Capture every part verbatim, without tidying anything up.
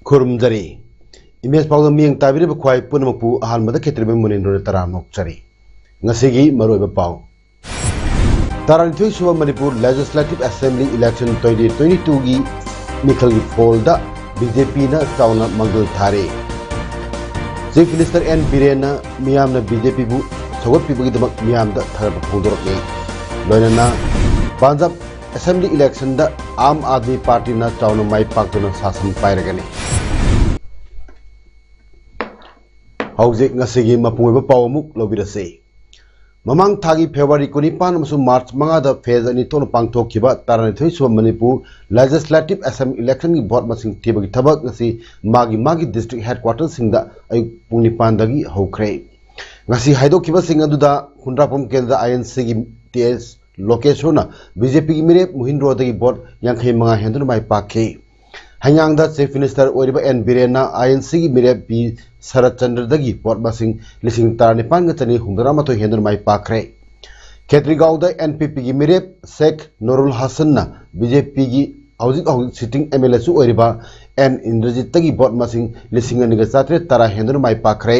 ꯈꯨꯔꯨꯝꯖꯔꯤ꯫ Image ꯄꯥꯎꯗ ꯃꯤꯠꯌꯦꯡ ꯇꯥꯕꯤꯔꯤꯕ ꯈ꯭ꯋꯥꯏ ꯄꯨꯝꯅꯃꯛꯄꯨ ꯑꯍꯥꯟꯕꯗ ꯈꯦꯇ꯭ꯔꯤꯃꯌꯨꯝ ꯃꯨꯅꯤꯟꯗ꯭ꯔꯣꯅ ꯇꯔꯥꯝꯅ ꯑꯣꯛꯆꯔꯤ꯫ ꯉꯁꯤꯒꯤ ꯃꯔꯨꯑꯣꯏꯕ ꯄꯥꯎ꯫ ꯇꯔꯥꯅꯤꯊꯣꯏ ꯁꯨꯕ Manipur Legislative Assembly Election twenty twenty-two ꯒꯤ ꯃꯤꯈꯜꯒꯤ ꯐꯣꯜꯗ BJPꯅ ꯆꯥꯎꯅ ꯃꯥꯡꯖꯤꯜ ꯊꯥꯔꯦ꯫ Chief Minister N ꯕꯤꯔꯦꯟꯅ ꯃꯤꯌꯥꯝꯅ BJPꯕꯨ ꯁꯧꯒꯠꯄꯤꯕꯒꯤꯗꯃꯛ ꯃꯤꯌꯥꯝꯗ ꯊꯥꯒꯠꯄ ꯐꯣꯡꯗꯣꯔꯛꯂꯦ꯫ ꯂꯣꯏꯅꯅ ꯄꯟꯖꯥꯕ Assembly Electionꯗ ꯑꯥꯝ ꯑꯥꯗꯃꯤ ꯄꯥꯔꯇꯤꯅ ꯆꯥꯎꯅ ꯃꯥꯏ ꯄꯥꯛꯇꯨꯅ ꯁꯥꯁꯟ ꯄꯥꯏꯔꯒꯅꯤ꯫ ꯍꯧꯖꯤꯛ ꯉꯁꯤꯒꯤ ꯃꯄꯨꯡ ꯑꯣꯏꯕ ꯄꯥꯎ ꯑꯃꯨꯛ ꯂꯧꯕꯤꯔꯁꯤ꯫ ꯃꯃꯥꯡ ꯊꯥꯒꯤ February ꯀꯨꯟꯅꯤꯄꯥꯟ ꯑꯃꯁꯨꯡ March ꯃꯉꯥꯗ phase ꯑꯅꯤ ꯊꯣꯛꯅ ꯄꯥꯡꯊꯣꯛꯈꯤꯕ ꯇꯔꯥꯅꯤꯊꯣꯏ ꯁꯨꯕ ꯃꯅꯤꯄꯨꯔ Legislative Assembly Electionꯒꯤ vote ꯃꯁꯤꯡ ꯊꯤꯕꯒꯤ ꯊꯕꯛ ꯉꯁꯤ ꯃꯥꯒꯤ ꯃꯥꯒꯤ district headquarterꯁꯤꯡꯗ ꯑꯌꯨꯛ ꯄꯨꯡ ꯅꯤꯄꯥꯟꯗꯒꯤ ꯍꯧꯈ꯭ꯔꯦ꯫ ꯉꯁꯤ ꯍꯥꯏꯗꯣꯛꯈꯤꯕꯁꯤꯡ ꯑꯗꯨꯗ ꯈꯨꯟꯗ꯭ꯔꯥꯛꯄꯝ ꯀꯦꯟꯗ꯭ꯔꯗ INCꯒꯤ TA ꯂꯣꯀꯦꯁꯣꯔꯅ BJPꯒꯤ ꯃꯤꯔꯦꯞ ꯃꯨꯍꯤꯟꯗ꯭ꯔꯣꯗꯒꯤ vote ꯌꯥꯡꯈꯩ ꯃꯉꯥ ꯍꯦꯟꯗꯨꯅ ꯃꯥꯏ ꯄꯥꯛꯈꯤ꯫ ꯍꯩꯉꯥꯡꯗ Chief Minister ꯑꯣꯏꯔꯤꯕ N ꯕꯤꯔꯦꯟꯅ INCꯒꯤ ꯃꯤꯔꯦꯞ ꯄꯤ ꯁꯔꯠ ꯆꯟꯗ꯭ꯔꯗꯒꯤ vote ꯃꯁꯤꯡ ꯂꯤꯁꯤꯡ ꯇꯔꯥꯅꯤꯄꯥꯟꯒ ꯆꯅꯤ ꯍꯨꯝꯐꯨꯇꯔꯥꯃꯥꯊꯣꯏ ꯍꯦꯟꯗꯨꯅ ꯃꯥꯏ ꯄꯥꯛꯈ꯭ꯔꯦ꯫ ꯈꯦꯇ꯭ꯔꯤꯒꯥꯎꯗ NPPꯒꯤ ꯃꯤꯔꯦꯞ ꯁꯦꯈ ꯅꯨꯔꯨꯜ ꯍꯁꯟꯅ BJPꯒꯤ ꯍꯧꯖꯤꯛ ꯍꯧꯖꯤꯛ sitting MLAꯁꯨ ꯑꯣꯏꯔꯤꯕ N ꯏꯟꯗ꯭ꯔꯖꯤꯠꯇꯒꯤ vote ꯃꯁꯤꯡ ꯂꯤꯁꯤꯡ ꯑꯅꯤꯒ ꯆꯥꯇ꯭ꯔꯦꯠ ꯇꯔꯥ ꯍꯦꯟꯗꯨꯅ ꯃꯥꯏ ꯄꯥꯛꯈ꯭ꯔꯦ꯫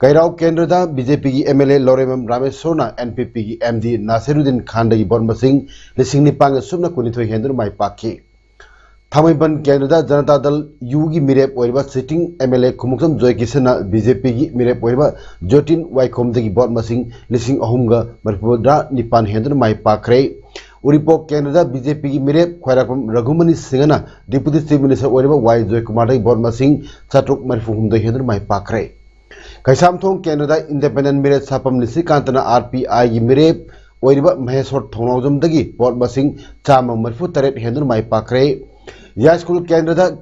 ꯀꯩꯔꯥꯎ ꯀꯦꯟꯗ꯭ꯔꯗ BJPꯒꯤ MLA ꯂꯧꯔꯦꯝꯕꯝ ꯔꯥꯃꯦꯁꯣꯔꯅ NPPꯒꯤ MD ꯅꯥꯁꯤꯔꯨꯗꯤꯟ ꯈꯥꯟꯗꯒꯤ vote ꯃꯁꯤꯡ ꯂꯤꯁꯤꯡ ꯅꯤꯄꯥꯟꯒ ꯁꯨꯞꯅ ꯀꯨꯟꯅꯤꯊꯣꯏ ꯍꯦꯟꯗꯨꯅ ꯃꯥꯏ ꯄꯥꯛꯈꯤ꯫ ꯊꯥꯡꯃꯩꯕꯟ ꯀꯦꯟꯗ꯭ꯔꯗ ꯖꯅꯇꯥ ꯗꯜ Uꯒꯤ ꯃꯤꯔꯦꯞ ꯑꯣꯏꯔꯤꯕ sitting MLA ꯈꯨꯃꯨꯛꯆꯝ ꯖꯣꯏꯀꯤꯁꯟꯅ BJPꯒꯤ ꯃꯤꯔꯦꯞ ꯑꯣꯏꯔꯤꯕ ꯖꯣꯇꯤꯟ ꯋꯥꯏꯈꯣꯝꯗꯒꯤ vote ꯃꯁꯤꯡ ꯂꯤꯁꯤꯡ ꯑꯍꯨꯝꯒ ꯃꯔꯤꯐꯨꯇꯔꯥ ꯅꯤꯄꯥꯟ ꯍꯦꯟꯗꯨꯅ ꯃꯥꯏ ꯄꯥꯛꯈ꯭ꯔꯦ꯫ ꯎꯔꯤꯄꯣꯛ ꯀꯦꯟꯗ꯭ꯔꯗ BJPꯒꯤ ꯃꯤꯔꯦꯞ ꯈ꯭ꯋꯥꯏꯔꯥꯛꯄꯝ ꯔꯘꯨꯃꯅꯤ ꯁꯤꯡꯍꯅ Deputy Chief Minister ꯑꯣꯏꯔꯤꯕ ꯋꯥꯏ ꯖꯣꯏꯀꯨꯃꯥꯔꯗꯒꯤ vote ꯃꯁꯤꯡ ꯆꯥꯇ꯭ꯔꯨꯛ ꯃꯔꯤꯐꯨ ꯍꯨꯝꯗꯣꯏ ꯍꯦꯟꯗꯨꯅ ꯃꯥꯏ ꯄꯥꯛꯈ꯭ꯔꯦ꯫ ꯀꯩꯁꯥꯝꯊꯣꯡ ꯀꯦꯟꯗ꯭ꯔꯗ independent ꯃꯤꯔꯦꯞ ꯁꯥꯐꯝ ꯅꯤꯁꯤꯀꯥꯟꯇꯅ RPIꯒꯤ ꯃꯤꯔꯦꯞ ꯑꯣꯏꯔꯤꯕ ꯃꯍꯦꯁꯣꯔ ꯊꯣꯡꯅꯥꯎꯖꯝꯗꯒꯤ vote ꯃꯁꯤꯡ ꯆꯥꯝꯃ ꯃꯔꯤꯐꯨ ꯇꯔꯦꯠ ꯍꯦꯟꯗꯨꯅ ꯃꯥꯏ ꯄꯥꯛꯈ꯭ꯔꯦ꯫ ꯌꯥꯏꯁ꯭ꯀꯨꯜ ꯀꯦꯟꯗ꯭ꯔꯗ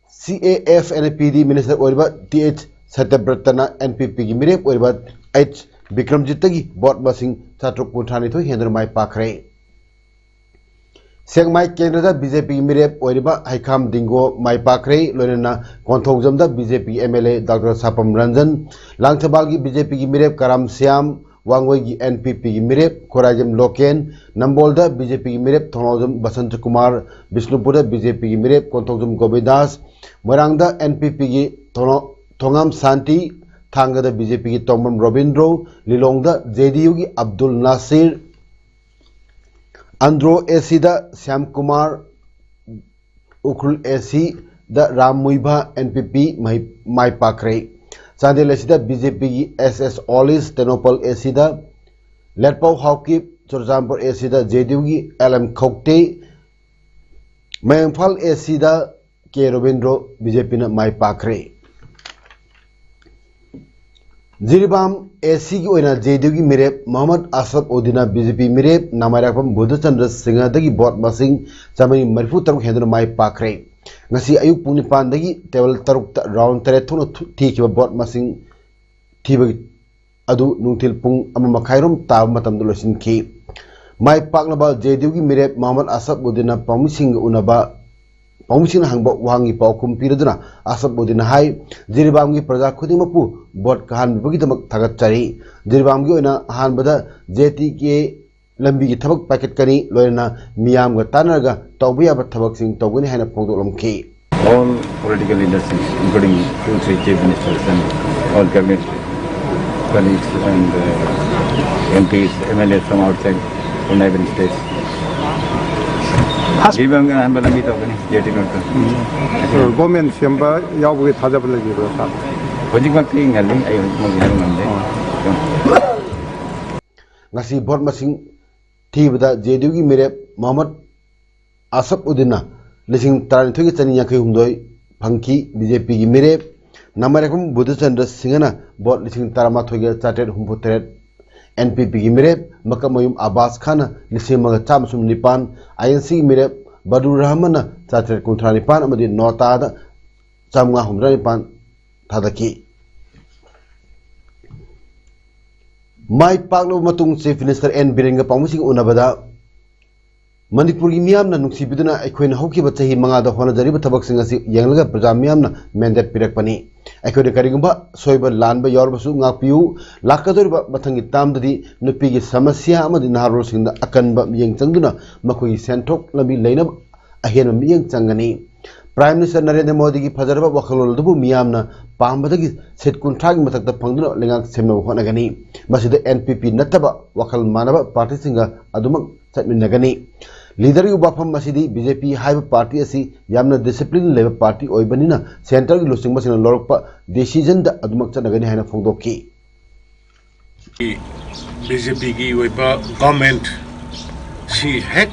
C A F and P D minister ꯑꯣꯏꯔꯤꯕ T H ꯁꯇ꯭ꯌꯕ꯭ꯔꯇꯅ N P P ꯒꯤ ꯃꯤꯔꯦꯞ ꯑꯣꯏꯔꯤꯕ H ꯕꯤꯀ꯭ꯔꯝꯖꯤꯠꯇꯒꯤ ꯚꯣꯠ ꯃꯁꯤꯡ ꯆꯥꯇ꯭ꯔꯨꯛ ꯀꯨꯟꯊ꯭ꯔꯥ ꯅꯤꯊꯣꯏ ꯍꯦꯟꯗꯨꯅ ꯃꯥꯏ ꯄꯥꯛꯈ꯭ꯔꯦ꯫ ꯁꯦꯛꯃꯥꯏ ꯀꯦꯟꯗ꯭ꯔꯗ B J P ꯒꯤ ꯃꯤꯔꯦꯞ ꯑꯣꯏꯔꯤꯕ ꯍꯩꯈꯥꯝ ꯗꯤꯡꯒꯣ ꯃꯥꯏ ꯄꯥꯛꯈ꯭ꯔꯦ꯫ ꯂꯣꯏꯅꯅ ꯀꯣꯟꯊꯧꯖꯝꯗ B J P ꯒꯤ M L A Doctor ꯁꯥꯄꯝ Ranjan, ꯂꯥꯡꯊꯕꯥꯜꯒꯤ B J P ꯒꯤ ꯃꯤꯔꯦꯞ ꯀꯔꯥꯝ ꯁ꯭ꯌꯥꯝ, ꯋꯥꯡꯒꯣꯏꯒꯤ N P P ꯒꯤ ꯃꯤꯔꯦꯞ ꯈꯣꯔꯥꯏꯖꯝ ꯂꯣꯀꯦꯟ, ꯅꯝꯕꯣꯜꯗ B J P ꯒꯤ ꯃꯤꯔꯦꯞ ꯊꯣꯡꯅꯥꯎꯖꯝ Basanta Kumar, ꯕꯤꯁꯅꯨꯄꯨꯔꯗ B J P ꯒꯤ ꯃꯤꯔꯦꯞ ꯀꯣꯟꯊꯧꯖꯝ ꯒꯣꯕꯤꯟꯗꯥꯁ, ꯃꯣꯏꯔꯥꯡꯗ N P P ꯒꯤ ꯊꯣꯡꯅꯥꯎ-, ꯊꯣꯡꯉꯥꯝ ꯁꯥꯟꯇꯤ, ꯊꯥꯡꯒꯗ B J P ꯒꯤ ꯇꯣꯡꯕ꯭ꯔꯝ ꯔꯣꯕꯤꯟꯗ꯭ꯔꯣ, ꯂꯤꯂꯣꯡꯗ J D U ꯒꯤ Abdul Nasir, Andro A C the Shyam Kumar, Ukhrul A C the Ram Muivah N P P ꯃꯍꯩ-, ꯃꯥꯏ ꯄꯥꯛꯈ꯭ꯔꯦ꯫ Chandel A C the B J P ꯒꯤ S S ꯑꯣꯂꯤꯁ, Tengnoupal A C the ꯂꯦꯠꯄꯥꯎ Haokip, Churachandpur A C the J D U ꯒꯤ L M ꯈꯧꯇꯦ, ꯃꯌꯥꯡ Imphal A C the K Robindro B J P ꯅ ꯃꯥꯏ ꯄꯥꯛꯈ꯭ꯔꯦ꯫ Jiribam A C ꯒꯤ ꯑꯣꯏꯅ J D U ꯒꯤ ꯃꯤꯔꯦꯞ Mohammad Asaf ꯎꯗꯤꯟꯅ B J P ꯃꯤꯔꯦꯞ ꯅꯥꯃꯥꯏꯔꯥꯛꯄꯝ Budhachandra ꯁꯤꯡꯍꯗꯒꯤ vote ꯃꯁꯤꯡ ꯆꯥꯃꯔꯤ ꯃꯔꯤꯐꯨ ꯇꯔꯨꯛ ꯍꯦꯟꯗꯨꯅ ꯃꯥꯏ ꯄꯥꯛꯈ꯭ꯔꯦ꯫ ꯉꯁꯤ ꯑꯌꯨꯛ ꯄꯨꯡ ꯅꯤꯄꯥꯟꯗꯒꯤ ꯇꯦꯕꯜ ꯇꯔꯨꯛꯇ ꯔꯥꯎꯟ ꯇꯔꯦꯠ ꯊꯣꯛꯅ ꯊꯨ-, ꯊꯤꯈꯤꯕ ꯚꯣꯠ ꯃꯁꯤꯡ ꯊꯤꯕꯒꯤ ꯑꯗꯨ ꯅꯨꯡꯊꯤꯜ ꯄꯨꯡ ꯑꯃ ꯃꯈꯥꯏꯔꯣꯝ ꯇꯥꯕ ꯃꯇꯝꯗ ꯂꯣꯏꯁꯤꯟꯈꯤ꯫ ꯃꯥꯏ ꯄꯥꯛꯂꯕ J D U ꯒꯤ ꯃꯤꯔꯦꯞ ꯃꯣꯍꯝꯃꯗ ꯑꯁꯐ ꯎꯗꯤꯟꯅ ꯄꯥꯎꯃꯤꯁꯤꯡꯒ ꯎꯅꯕ, ꯄꯥꯎꯃꯤꯁꯤꯡꯅ ꯍꯪꯕ ꯋꯥꯍꯪꯒꯤ ꯄꯥꯎꯈꯨꯝ ꯄꯤꯔꯗꯨꯅ ꯑꯁꯐ ꯎꯗꯤꯟꯅ ꯍꯥꯏ, ꯖꯤꯔꯤꯕꯥꯝꯒꯤ ꯄ꯭ꯔꯖꯥ ꯈꯨꯗꯤꯡꯃꯛꯄꯨ ꯚꯣꯠ ꯀꯥꯍꯟꯕꯤꯕꯒꯤꯗꯃꯛ ꯊꯥꯒꯠꯆꯔꯤ꯫ ꯖꯤꯔꯤꯕꯥꯝꯒꯤ ꯑꯣꯏꯅ ꯑꯍꯥꯟꯕꯗ J T K ꯂꯝꯕꯤꯒꯤ ꯊꯕꯛ ꯄꯥꯏꯈꯠꯀꯅꯤ, ꯂꯣꯏꯅꯅ ꯃꯤꯌꯥꯝꯒ ꯇꯥꯟꯅꯔꯒ ꯇꯧꯕ ꯌꯥꯕ ꯊꯕꯛꯁꯤꯡ ꯇꯧꯒꯅꯤ ꯍꯥꯏꯅ ꯐꯣꯡꯗꯣꯛꯂꯝꯈꯤ꯫ All political industries, including two, three chief ministers and all cabinet colleagues and, uh, M Ps, M L As from outside, from neighboring states. ꯖꯤꯔꯤꯕꯥꯝꯒꯤ ꯑꯍꯥꯟꯕ ꯂꯝꯕꯤ ꯇꯧꯒꯅꯤ, J T Road ꯇ꯫ ꯒꯣꯔꯃꯦꯟ ꯁꯦꯝꯕ ꯌꯥꯎꯕꯒꯤ ꯊꯥꯖꯕ ꯂꯩꯕꯤꯕ꯭ꯔꯥ, ꯁꯥꯔ? ꯍꯧꯖꯤꯛꯃꯛꯇꯤ ꯉꯜꯂꯤ, ꯑꯩ ꯍꯧꯖꯤꯛꯃꯛ ꯍꯥꯏꯕ ꯉꯝꯗꯦ꯫ ꯉꯁꯤ ꯚꯣꯠ ꯃꯁꯤꯡ ꯊꯤꯕꯗ J D U ꯒꯤ ꯃꯤꯔꯦꯞ ꯃꯣꯍꯝꯃꯗ ꯑꯁꯐ ꯎꯗꯤꯟꯅ ꯂꯤꯁꯤꯡ ꯇꯔꯥꯅꯤꯊꯣꯏꯒ ꯆꯅꯤ ꯌꯥꯡꯈꯩ ꯍꯨꯝꯗꯣꯏ ꯐꯪꯈꯤ꯫ B J P ꯒꯤ ꯃꯤꯔꯦꯞ ꯅꯥꯃꯥꯏꯔꯥꯛꯄꯝ ꯕꯨꯙꯆꯟꯗ꯭ꯔ ꯁꯤꯡꯍꯅ ꯚꯣꯠ ꯂꯤꯁꯤꯡ ꯇꯔꯥꯃꯥꯊꯣꯏꯒ ꯆꯥꯇ꯭ꯔꯦꯠ ꯍꯨꯝꯐꯨ ꯇꯔꯦꯠ, N P P ꯒꯤ ꯃꯤꯔꯦꯞ ꯃꯀꯛꯃꯌꯨꯝ ꯑꯕꯥꯁ ꯈꯥꯟꯅ ꯂꯤꯁꯤꯡ ꯑꯃꯒ ꯆꯥꯝꯃ ꯁꯨꯞꯅ ꯅꯤꯄꯥꯟ, I N C ꯒꯤ ꯃꯤꯔꯦꯞ ꯕꯗꯨꯔ ꯔꯍꯃꯟꯅ ꯆꯥꯇ꯭ꯔꯦꯠ ꯀꯨꯟꯊ꯭ꯔꯥ ꯅꯤꯄꯥꯟ ꯑꯃꯗꯤ ꯅꯣꯇꯥꯗ ꯆꯥꯃꯉꯥ ꯍꯨꯝꯗ꯭ꯔꯥ ꯅꯤꯄꯥꯟ ꯊꯥꯗꯈꯤ꯫ ꯃꯥꯏ ꯄꯥꯛꯂꯕ ꯃꯇꯨꯡ Chief Minister N ꯕꯤꯔꯦꯟꯒ ꯄꯥꯎꯃꯤꯁꯤꯡꯒ ꯎꯅꯕꯗ ꯃꯅꯤꯄꯨꯔꯒꯤ ꯃꯤꯌꯥꯝꯅ ꯅꯨꯡꯁꯤꯕꯤꯗꯨꯅ ꯑꯩꯈꯣꯏꯅ ꯍꯧꯈꯤꯕ ꯆꯍꯤ ꯃꯉꯥꯗ ꯍꯣꯠꯅꯖꯔꯤꯕ ꯊꯕꯛꯁꯤꯡ ꯑꯁꯤ ꯌꯦꯡꯂꯒ ꯄ꯭ꯔꯖꯥ ꯃꯤꯌꯥꯝꯅ mandate ꯄꯤꯔꯛꯄꯅꯤ꯫ ꯑꯩꯈꯣꯏꯅ ꯀꯔꯤꯒꯨꯝꯕ ꯁꯣꯏꯕ ꯂꯥꯟꯕ ꯌꯥꯎꯔꯕꯁꯨ ꯉꯥꯛꯄꯤꯌꯨ꯫ ꯂꯥꯛꯀꯗꯧꯔꯤꯕ ꯃꯊꯪꯒꯤ ꯇꯥꯝꯗꯗꯤ ꯅꯨꯄꯤꯒꯤ ꯁꯃꯁ꯭ꯌꯥ ꯑꯃꯗꯤ ꯅꯍꯥꯔꯣꯜꯁꯤꯡꯗ ꯑꯀꯟꯕ ꯃꯤꯠꯌꯦꯡ ꯆꯪꯗꯨꯅ ꯃꯈꯣꯏꯒꯤ ꯁꯦꯟꯊꯣꯛ ꯂꯝꯕꯤ ꯂꯩꯅꯕ ꯑꯍꯦꯟꯕ ꯃꯤꯠꯌꯦꯡ ꯆꯪꯒꯅꯤ꯫ Prime Minister ꯅꯔꯦꯟꯗ꯭ꯔ ꯃꯣꯗꯤꯒꯤ ꯐꯖꯔꯕ ꯋꯥꯈꯜꯂꯣꯟ ꯑꯗꯨꯕꯨ ꯃꯤꯌꯥꯝꯅ ꯄꯥꯝꯕꯗꯒꯤ seat ꯀꯨꯟꯊ꯭ꯔꯥꯒꯤ ꯃꯊꯛꯇ ꯐꯪꯗꯨꯅ ꯂꯩꯉꯥꯛ ꯁꯦꯝꯅꯕ ꯍꯣꯠꯅꯒꯅꯤ꯫ ꯃꯁꯤꯗ N P P ꯅꯠꯇꯕ ꯋꯥꯈꯜ ꯃꯥꯟꯅꯕ ꯄꯥꯔꯇꯤꯁꯤꯡꯒ ꯑꯗꯨꯃꯛ ꯆꯠꯃꯤꯟꯅꯒꯅꯤ꯫ ꯂꯤꯗꯔꯒꯤ ꯋꯥꯐꯝ ꯑꯁꯤꯗꯤ B J P ꯍꯥꯏꯕ ꯄꯥꯔꯇꯤ ꯑꯁꯤ ꯌꯥꯝꯅ discipline ꯂꯩꯕ ꯄꯥꯔꯇꯤ ꯑꯣꯏꯕꯅꯤꯅ centreꯒꯤ ꯂꯨꯆꯤꯡꯕꯁꯤꯡꯅ ꯂꯧꯔꯛꯄ decisionꯗ ꯑꯗꯨꯃꯛ ꯆꯠꯅꯒꯅꯤ ꯍꯥꯏꯅ ꯐꯣꯡꯗꯣꯛꯈꯤ꯫ B J Pꯒꯤ ꯑꯣꯏꯕ government ꯁꯤ ꯍꯦꯛ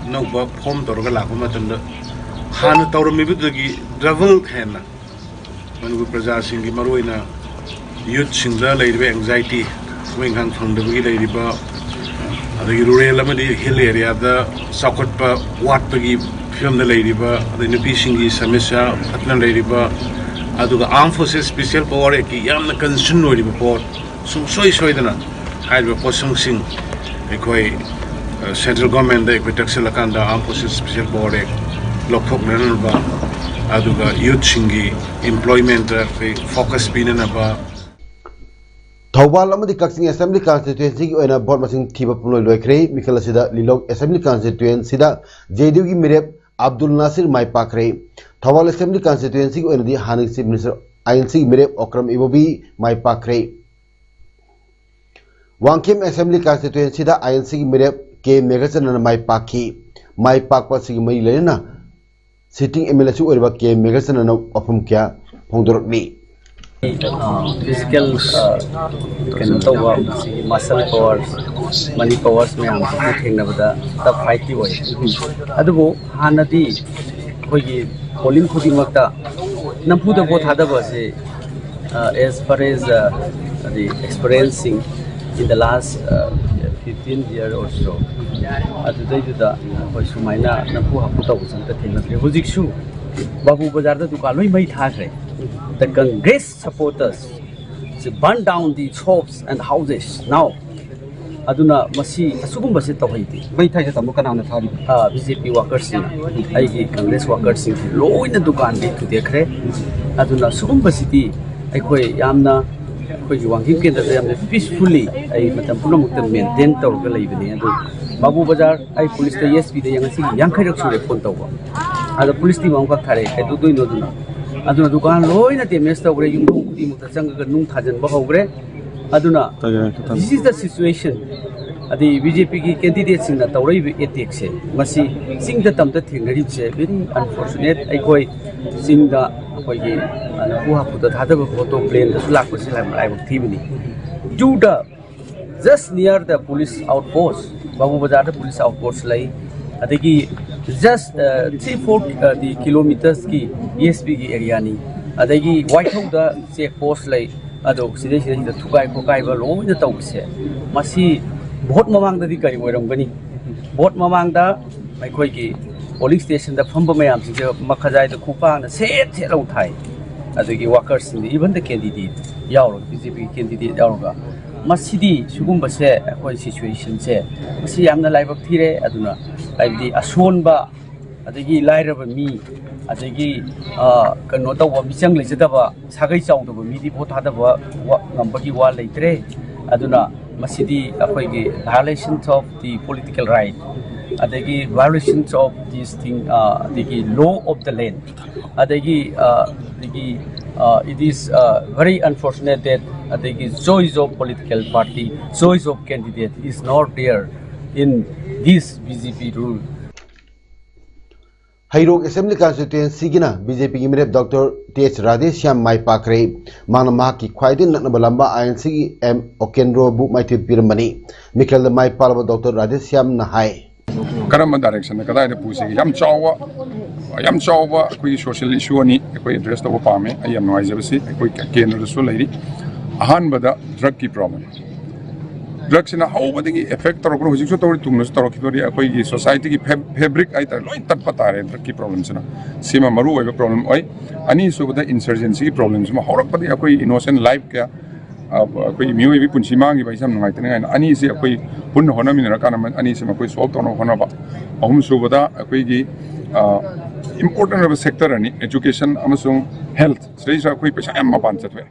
ꯑꯅꯧꯕ form ꯇꯧꯔꯒ ꯂꯥꯛꯄ ꯃꯇꯝꯗ ꯍꯥꯟꯅ ꯇꯧꯔꯝꯃꯤꯕꯗꯨꯗꯒꯤ double ꯍꯦꯟꯅ ꯃꯅꯤꯄꯨꯔ ꯄ꯭ꯔꯖꯥꯁꯤꯡꯒꯤ, ꯃꯔꯨꯑꯣꯏꯅ youthꯁꯤꯡꯗ ꯂꯩꯔꯤꯕ anxiety, ꯊꯕꯛ ꯏꯪꯈꯥꯡ ꯐꯪꯗꯕꯒꯤ ꯂꯩꯔꯤꯕ, ꯑꯗꯒꯤ rural ꯑꯃꯗꯤ hill areaꯗ ꯆꯥꯎꯈꯠꯄ ꯋꯥꯠꯄꯒꯤ ꯐꯤꯕꯝꯗ ꯂꯩꯔꯤꯕ, ꯑꯗꯩ ꯅꯨꯄꯤꯁꯤꯡꯒꯤ ꯁꯃꯁ꯭ꯌꯥ ꯐꯠꯇꯅ ꯂꯩꯔꯤꯕ, ꯑꯗꯨꯒ Armed Forces Special Power Actꯀꯤ ꯌꯥꯝꯅ concern ꯑꯣꯏꯔꯤꯕ ꯄꯣꯠ, ꯁꯨꯡꯁꯣꯏ ꯁꯣꯏꯗꯅ ꯍꯥꯏꯔꯤꯕ ꯄꯣꯠꯁꯛꯁꯤꯡ ꯑꯩꯈꯣꯏ, ꯑ, central governmentꯗ ꯑꯩꯈꯣꯏ ꯇꯛꯁꯤꯜꯂꯀꯥꯟꯗ Armed Forces Special Power Act ꯂꯧꯊꯣꯛꯅꯅꯕ, ꯑꯗꯨꯒ youthꯁꯤꯡꯒꯤ employmentꯇ ꯑꯩꯈꯣꯏ focus ꯄꯤꯅꯅꯕ꯫ ꯊꯧꯕꯥꯜ ꯑꯃꯗꯤ ꯀꯛꯆꯤꯡ Assembly constituencyꯒꯤ ꯑꯣꯏꯅ vote ꯃꯁꯤꯡ ꯊꯤꯕ ꯄꯨꯝꯂꯣꯏ ꯂꯣꯏꯈ꯭ꯔꯦ꯫ ꯃꯤꯈꯜ ꯑꯁꯤꯗ ꯂꯤꯂꯣꯡ Assembly constituencyꯗ J D Uꯒꯤ ꯃꯤꯔꯦꯞ ꯑꯕꯗꯨꯜ ꯅꯥꯁꯤꯔ ꯃꯥꯏ ꯄꯥꯛꯈ꯭ꯔꯦ꯫ ꯊꯧꯕꯥꯜ Assembly constituencyꯒꯤ ꯑꯣꯏꯅꯗꯤ ꯍꯥꯟꯅꯒꯤ Chief Minister I N Cꯒꯤ ꯃꯤꯔꯦꯞ ꯑꯣꯀ꯭ꯔꯝ ꯏꯕꯣꯕꯤ ꯃꯥꯏ ꯄꯥꯛꯈ꯭ꯔꯦ꯫ ꯋꯥꯡꯈꯦꯝ Assembly constituencyꯗ I N Cꯒꯤ ꯃꯤꯔꯦꯞ ꯀꯦ ꯃꯦꯘꯆꯟꯗ꯭ꯔꯅ ꯃꯥꯏ ꯄꯥꯛꯈꯤ꯫ ꯃꯥꯏ ꯄꯥꯛꯄ ꯑꯁꯤꯒꯤ ꯃꯔꯤ ꯂꯩꯅꯅ sitting M L Aꯁꯨ ꯑꯣꯏꯔꯤꯕ ꯀꯦ ꯃꯦꯘꯆꯟꯗ꯭ꯔꯅ ꯋꯥꯐꯝ ꯀꯌꯥ ꯐꯣꯡꯗꯣꯔꯛꯂꯤ꯫ Physical, ꯑ, ꯀꯩꯅꯣ ꯇꯧꯕ, muscle power, money powers ꯃꯌꯥꯝꯁꯤꯒ ꯊꯦꯡꯅꯕꯗ tough fightꯇꯤ ꯑꯣꯏ꯫ ꯑꯗꯨꯕꯨ ꯍꯥꯟꯅꯗꯤ ꯑꯩꯈꯣꯏꯒꯤ polling ꯈꯨꯗꯤꯡꯃꯛꯇ ꯅꯝꯐꯨꯗ vote ꯊꯥꯗꯕ ꯑꯁꯤ, ꯑ, as far as, ꯑ, the experienceꯁꯤꯡ in the last, ꯑ, Fifteen year or so. ꯑꯗꯨꯗꯩꯗꯨꯗ ꯑꯩꯈꯣꯏ ꯁꯨꯃꯥꯏꯅ ꯅꯝꯐꯨ ꯍꯥꯐꯨ ꯇꯧꯕꯁꯦ ꯑꯝꯇ ꯊꯦꯡꯅꯗ꯭ꯔꯦ꯫ ꯍꯧꯖꯤꯛꯁꯨ ꯕꯥꯕꯨ ꯕꯖꯥꯔꯗ ꯗꯨꯀꯥꯟ ꯂꯣꯏ ꯃꯩ ꯊꯥꯈ꯭ꯔꯦ꯫ The Congress supporters burn down the shops and houses now. ꯑꯗꯨꯅ ꯃꯁꯤ ꯑꯁꯤꯒꯨꯝꯕꯁꯦ ꯇꯧꯍꯩꯗꯦ꯫ ꯃꯩ ꯊꯥꯏꯁꯦ ꯇꯥꯃꯣ ꯀꯅꯥꯅ ꯊꯥꯔꯤꯕ? ꯕꯤ ꯖꯦ ꯄꯤ ꯋꯥꯀꯔꯁꯤꯡꯅ, ꯑꯩꯒꯤ ꯀꯪꯒ꯭ꯔꯦꯁ ꯋꯥꯀꯔꯁꯤꯡꯁꯤ ꯂꯣꯏꯅ ꯗꯨꯀꯥꯟꯗꯒꯤ ꯊꯨꯗꯦꯛꯈ꯭ꯔꯦ꯫ ꯑꯗꯨꯅ ꯁꯤꯒꯨꯝꯕꯁꯤꯗꯤ ꯑꯩꯈꯣꯏ ꯌꯥꯝꯅ, ꯑꯩꯈꯣꯏꯒꯤ ꯋꯥꯡꯈꯦꯝ ꯀꯦꯟꯗ꯭ꯔꯗ ꯌꯥꯝꯅ ꯄꯤꯁꯐꯨꯜꯂꯤ ꯑꯩ ꯃꯇꯝ ꯄꯨꯝꯅꯃꯛꯇ ꯃꯦꯟꯇꯦꯟ ꯇꯧꯔꯒ ꯂꯩꯕꯅꯦ꯫ ꯑꯗꯨ ꯕꯥꯕꯨ ꯕꯖꯥꯔ, ꯑꯩ ꯄꯨꯂꯤꯁꯇ, ꯑꯦꯁ ꯄꯤꯗ ꯉꯁꯤꯒꯤ ꯌꯥꯡꯈꯩꯔꯛ ꯁꯨꯔꯦ ꯐꯣꯟ ꯇꯧꯕ꯫ ꯑꯗ ꯄꯨꯂꯤꯁ ꯇꯤꯝ ꯑꯃꯈꯛ ꯊꯥꯔꯛꯑꯦ, ꯀꯩꯗꯧꯗꯣꯏꯅꯣ ꯑꯗꯨꯅ? ꯑꯗꯨꯅ ꯗꯨꯀꯥꯟ ꯂꯣꯏꯅ ꯗꯦꯃꯦꯖ ꯇꯧꯈ꯭ꯔꯦ, ꯌꯨꯝꯊꯣꯡ ꯈꯨꯗꯤꯡꯃꯛꯇ ꯆꯪꯉꯒ ꯅꯨꯡ ꯊꯥꯖꯤꯟꯕ ꯍꯧꯈ꯭ꯔꯦ꯫ ꯑꯗꯨꯅ this is the situation. ꯑꯗꯩ ꯕꯤ ꯖꯦ ꯄꯤꯒꯤ ꯀꯦꯟꯗꯤꯗꯦꯠꯁꯤꯡꯅ ꯇꯧꯔꯛꯏꯕ ꯑꯦꯇꯦꯛꯁꯦ, ꯃꯁꯤ ꯆꯤꯡꯗ ꯇꯝꯗ ꯊꯦꯡꯅꯔꯤꯕꯁꯦ very unfortunate꯫ ꯑꯩꯈꯣꯏ ꯆꯤꯡꯗ ꯑꯩꯈꯣꯏꯒꯤ, ꯑ, ꯂꯐꯨ ꯍꯥꯐꯨꯗ ꯊꯥꯗꯕ ꯄꯣꯠꯇꯣ ꯄ꯭ꯂꯦꯟꯗꯁꯨ ꯂꯥꯛꯄꯁꯤ ꯂꯥꯏꯕꯛ ꯊꯤꯕꯅꯤ꯫ Due to just near the police outpost, ꯕꯥꯕꯨ ꯕꯖꯥꯔꯗ ꯄꯨꯂꯤꯁ ꯑꯥꯎꯠꯄꯣꯁ ꯂꯩ, ꯑꯗꯒꯤ just, ꯑ, three four, ꯑ, ꯗꯤ ꯀꯤꯂꯣꯃꯤꯇꯔꯁꯀꯤ ꯑꯦꯁ ꯄꯤꯒꯤ ꯑꯦꯔꯤꯌꯥꯅꯤ, ꯑꯗꯒꯤ ꯋꯥꯏꯊꯧꯗ ꯆꯦꯛ ꯄꯣꯁ ꯂꯩ꯫ ꯑꯗꯣ ꯁꯤꯗꯩꯁꯤꯗꯩꯁꯤꯗ ꯊꯨꯒꯥꯏ ꯈꯣꯠꯀꯥꯏꯕ ꯂꯣꯏꯅ ꯇꯧꯕꯁꯦ, ꯃꯁꯤ ꯚꯣꯠ ꯃꯃꯥꯡꯗꯗꯤ ꯀꯔꯤ ꯑꯣꯏꯔꯝꯒꯅꯤ? ꯚꯣꯠ ꯃꯃꯥꯡꯗ ꯑꯩꯈꯣꯏꯒꯤ ꯄꯣꯂꯤꯡ ꯁ꯭ꯇꯦꯁꯟꯗ ꯐꯝꯕ ꯃꯌꯥꯝꯁꯤꯡꯁꯦ ꯃꯈꯖꯥꯏꯗ ꯈꯨꯄꯥꯛꯅ ꯁꯦꯠ ꯁꯦꯠ ꯂꯧ ꯊꯥꯏ꯫ ꯑꯗꯒꯤ ꯋꯥꯀꯔꯁꯤꯡꯗ, even the candidate ꯌꯥꯎꯔꯒ, ꯕꯤ ꯖꯦ ꯄꯤꯒꯤ ꯀꯦꯟꯗꯤꯗꯦꯠ ꯌꯥꯎꯔꯒ, ꯃꯁꯤꯗꯤ ꯁꯤꯒꯨꯝꯕꯁꯦ ꯑꯩꯈꯣꯏ ꯁꯤꯆꯨꯋꯦꯁꯟꯁꯦ ꯃꯁꯤ ꯌꯥꯝꯅ ꯂꯥꯏꯕꯛ ꯊꯤꯔꯦ꯫ ꯑꯗꯨꯅ ꯍꯥꯏꯕꯗꯤ ꯑꯁꯣꯟꯕ, ꯑꯗꯒꯤ ꯂꯥꯏꯔꯕ ꯃꯤ, ꯑꯗꯒꯤ, ꯑ, ꯀꯩꯅꯣ ꯇꯧꯕ, ꯃꯤꯆꯪ ꯂꯩꯖꯗꯕ, ꯁꯥꯒꯩ ꯆꯥꯎꯗꯕ ꯃꯤꯗꯤ ꯚꯣꯠ ꯊꯥꯗꯕ ꯋꯥ-, ꯉꯝꯕꯒꯤ ꯋꯥ ꯂꯩꯇ꯭ꯔꯦ꯫ ꯑꯗꯨꯅ ꯃꯁꯤꯗꯤ ꯑꯩꯈꯣꯏꯒꯤ violations of the political right, ꯑꯗꯒꯤ violations of this thing, ꯑ, ꯑꯗꯒꯤ law of the land, ꯑꯗꯒꯤ, ꯑ, ꯑꯗꯒꯤ, ꯑ, it is, ꯑ, very unfortunate that ꯑꯗꯒꯤ choice of political party, choice of candidate is not there in this B J P rule. Heirok assembly ꯀꯟꯁꯇꯤꯇ꯭ꯋꯦꯟꯁꯤꯒꯤꯅ ꯕꯤ ꯖꯦ ꯄꯤꯒꯤ ꯃꯤꯔꯦꯞ ꯗꯣꯛꯇꯔ ꯇꯦꯖ ꯔꯥꯙꯦꯁ꯭ꯌꯥꯝ ꯃꯥꯏ ꯄꯥꯛꯈ꯭ꯔꯦ꯫ ꯃꯍꯥꯛꯅ ꯃꯍꯥꯛꯀꯤ ꯈ꯭ꯋꯥꯏꯗꯒꯤ ꯅꯛꯅꯕ ꯂꯝꯕꯥ ꯑꯥꯏ ꯑꯦꯟ ꯁꯤꯒꯤ ꯑꯦꯝ ꯑꯣꯀꯦꯟꯗ꯭ꯔꯣꯕꯨ ꯃꯥꯏꯊꯤꯕ ꯄꯤꯔꯝꯕꯅꯤ꯫ ꯃꯤꯈꯜꯗ ꯃꯥꯏ ꯄꯥꯛꯂꯕ ꯗꯣꯛꯇꯔ ꯔꯥꯙꯦꯁ꯭ꯌꯥꯝꯅ ꯍꯥꯏ꯫ ꯀꯔꯝꯕ ꯗꯥꯏꯔꯦꯛꯁꯟꯗ ꯀꯗꯥꯏꯗ ꯄꯨꯁꯤꯒꯦ? ꯌꯥꯝ ꯆꯥꯎꯕ, ꯌꯥꯝ ꯆꯥꯎꯕ ꯑꯩꯈꯣꯏꯒꯤ ꯁꯣꯁꯤꯌꯦꯜ ꯏꯁꯨ ꯑꯅꯤ ꯑꯩꯈꯣꯏ ꯑꯦꯗ꯭ꯔꯦꯁ ꯇꯧꯕ ꯄꯥꯝꯃꯦ꯫ ꯑꯩ ꯌꯥꯝ ꯅꯨꯡꯉꯥꯏꯖꯕꯁꯤ ꯑꯩꯈꯣꯏ ꯀꯦꯟꯗ꯭ꯔꯗꯁꯨ ꯂꯩꯔꯤ꯫ ꯑꯍꯥꯟꯕꯗ ꯗ꯭ꯔꯒꯀꯤ ꯄ꯭ꯔꯣꯕ꯭ꯂꯦꯝ, ꯗ꯭ꯔꯒꯁꯤꯅ ꯍꯧꯕꯗꯒꯤ ꯑꯦꯐꯦꯛ ꯇꯧꯔꯛꯄ꯭ꯔꯥ, ꯍꯧꯖꯤꯛꯁꯨ ꯇꯧꯔꯤ, ꯇꯨꯡꯗꯁꯨ ꯇꯧꯔꯛꯈꯤꯗꯣꯔꯤ꯫ ꯑꯩꯈꯣꯏꯒꯤ ꯁꯣꯁꯥꯏꯇꯤꯒꯤ ꯐꯦꯕ꯭ꯔꯤꯛ ꯍꯥꯏꯇꯥꯔꯦ, ꯂꯣꯏ ꯇꯠꯄ ꯇꯥꯔꯦ ꯗ꯭ꯔꯒꯀꯤ ꯄ꯭ꯔꯣꯕ꯭ꯂꯦꯝꯁꯤꯅ꯫ ꯁꯤꯃ ꯃꯔꯨ ꯑꯣꯏꯕ ꯄ꯭ꯔꯣꯕ꯭ꯂꯦꯝ ꯑꯣꯏ꯫ ꯑꯅꯤꯁꯨꯕꯗ ꯏꯟꯁꯔꯖꯦꯟꯁꯤꯒꯤ ꯄ꯭ꯔꯣꯕ꯭ꯂꯦꯝꯁꯤꯃ ꯍꯧꯔꯛꯄꯗꯒꯤ ꯑꯩꯈꯣꯏ ꯏꯅꯣꯁꯦꯟ ꯂꯥꯏꯐ ꯀꯌꯥ, ꯑ, ꯑꯩꯈꯣꯏ ꯃꯤꯑꯣꯏꯕꯒꯤ ꯄꯨꯟꯁꯤ ꯃꯥꯡꯈꯤꯕ ꯍꯥꯏꯁꯦ ꯌꯥꯝ ꯅꯨꯡꯉꯥꯏꯇꯅꯤꯡꯉꯥꯏꯅ ꯑꯅꯤꯁꯤ ꯑꯩꯈꯣꯏ ꯄꯨꯟꯅ ꯍꯣꯠꯅꯃꯤꯟꯅꯔꯀꯥꯟꯗ ꯑꯅꯤꯁꯤꯃ ꯑꯩꯈꯣꯏ ꯁꯣꯜꯕ ꯇꯧꯅꯕ ꯍꯣꯠꯅꯕ꯫ ꯑꯍꯨꯝꯁꯨꯕꯗ ꯑꯩꯈꯣꯏꯒꯤ, ꯑ, ꯏꯝꯄꯣꯔꯇꯦꯟ ꯑꯣꯏꯕ ꯁꯦꯛꯇꯔ ꯑꯅꯤ, ꯑꯦꯖꯨꯀꯦꯁꯟ ꯑꯃꯁꯨꯡ ꯍꯦꯜꯊ, ꯁꯤꯗꯩꯁꯤꯗ ꯑꯩꯈꯣꯏ ꯄꯩꯁꯥ ꯌꯥꯝ ꯃꯄꯥꯟ ꯆꯠꯊꯣꯛꯑꯦ꯫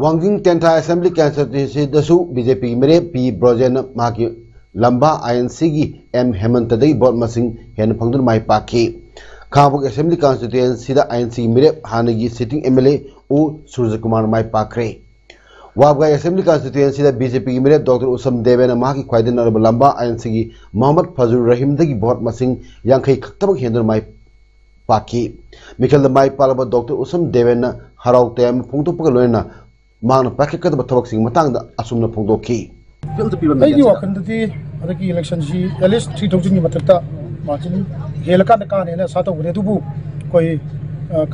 ꯋꯥꯡꯖꯤꯡ ꯇꯦꯟꯊꯥ ꯑꯦꯁꯦꯝꯕ꯭ꯂꯤ ꯀꯟꯁꯇꯤꯇ꯭ꯋꯦꯟꯁꯤꯗꯁꯨ ꯕꯤ ꯖꯦ ꯄꯤꯒꯤ ꯃꯤꯔꯦꯞ ꯄꯤ ꯕ꯭ꯔꯣꯖꯦꯟꯅ ꯃꯍꯥꯛꯀꯤ ꯂꯝꯕꯥ ꯑꯥꯏ ꯑꯦꯟ ꯁꯤꯒꯤ ꯑꯦꯝ ꯍꯦꯃꯟꯇꯗꯒꯤ ꯚꯣꯠ ꯃꯁꯤꯡ ꯍꯦꯟꯅ ꯐꯪꯗꯨꯅ ꯃꯥꯏ ꯄꯥꯛꯈꯤ꯫ ꯈꯥꯉꯕꯣꯛ ꯑꯦꯁꯦꯝꯕ꯭ꯂꯤ ꯀꯟꯁꯇꯤꯇ꯭ꯋꯦꯟꯁꯤꯗ ꯑꯥꯏ ꯑꯦꯟ ꯁꯤꯒꯤ ꯃꯤꯔꯦꯞ ꯍꯥꯟꯅꯒꯤ ꯁꯤꯇꯤꯡ ꯑꯦꯝ ꯑꯦꯜ ꯑꯦ ꯎ ꯁꯨꯔꯖꯀꯨꯃꯥꯔꯅ ꯃꯥꯏ ꯄꯥꯛꯈ꯭ꯔꯦ꯫ ꯋꯥꯕꯒꯥꯏ ꯑꯦꯁꯦꯝꯕ꯭ꯂꯤ ꯀꯟꯁꯇꯤꯇ꯭ꯋꯦꯟꯁꯤꯗ ꯕꯤ ꯖꯦ ꯄꯤꯒꯤ ꯃꯤꯔꯦꯞ ꯗꯣꯛꯇꯔ ꯎꯁꯝ ꯗꯦꯕꯦꯟꯅ ꯃꯍꯥꯛꯀꯤ ꯈ꯭ꯋꯥꯏꯗꯒꯤ ꯅꯛꯂꯕ ꯂꯝꯕꯥ ꯑꯥꯏ ꯑꯦꯟ ꯁꯤꯒꯤ ꯃꯣꯍꯝꯃꯗ ꯐꯖꯨꯔ ꯔꯍꯤꯝꯗꯒꯤ ꯚꯣꯠ ꯃꯁꯤꯡ ꯌꯥꯡꯈꯩ ꯈꯛꯇꯃꯛ ꯍꯦꯟꯗꯨꯅ ꯃꯥꯏ ꯄꯥꯛꯈꯤ꯫ ꯃꯤꯈꯜꯗ ꯃꯥꯏ ꯄꯥꯛꯂꯕ ꯗꯣꯛꯇꯔ ꯎꯁꯝ ꯗꯦꯕꯦꯟꯅ ꯍꯔꯥꯎ ꯇꯌꯥꯝꯕ ꯐꯣꯡꯗꯣꯛꯄꯒ ꯂꯣꯏꯅꯅ ꯃꯍꯥꯛꯅ ꯄꯥꯏꯈꯠꯀꯗꯕ ꯊꯕꯛꯁꯤꯡꯒꯤ ꯃꯇꯥꯡꯗ ꯑꯁꯨꯝꯅ ꯐꯣꯡꯗꯣꯛꯈꯤ꯫ ꯑꯩꯒꯤ ꯋꯥꯈꯜꯗꯗꯤ ꯍꯟꯗꯛꯀꯤ ꯏꯂꯦꯛꯁꯟꯁꯤ ꯑꯦꯠꯂꯤꯁ ꯊ꯭ꯔꯤ ꯊꯥꯎꯖꯟꯒꯤ ꯃꯊꯛꯇ ꯃꯥꯔꯖꯤꯟ ꯍꯦꯜꯂꯀꯥꯟꯗ ꯀꯥꯅꯦꯅ ꯑꯁꯥ ꯇꯧꯕꯅꯦ꯫ ꯑꯗꯨꯕꯨ ꯑꯩꯈꯣꯏ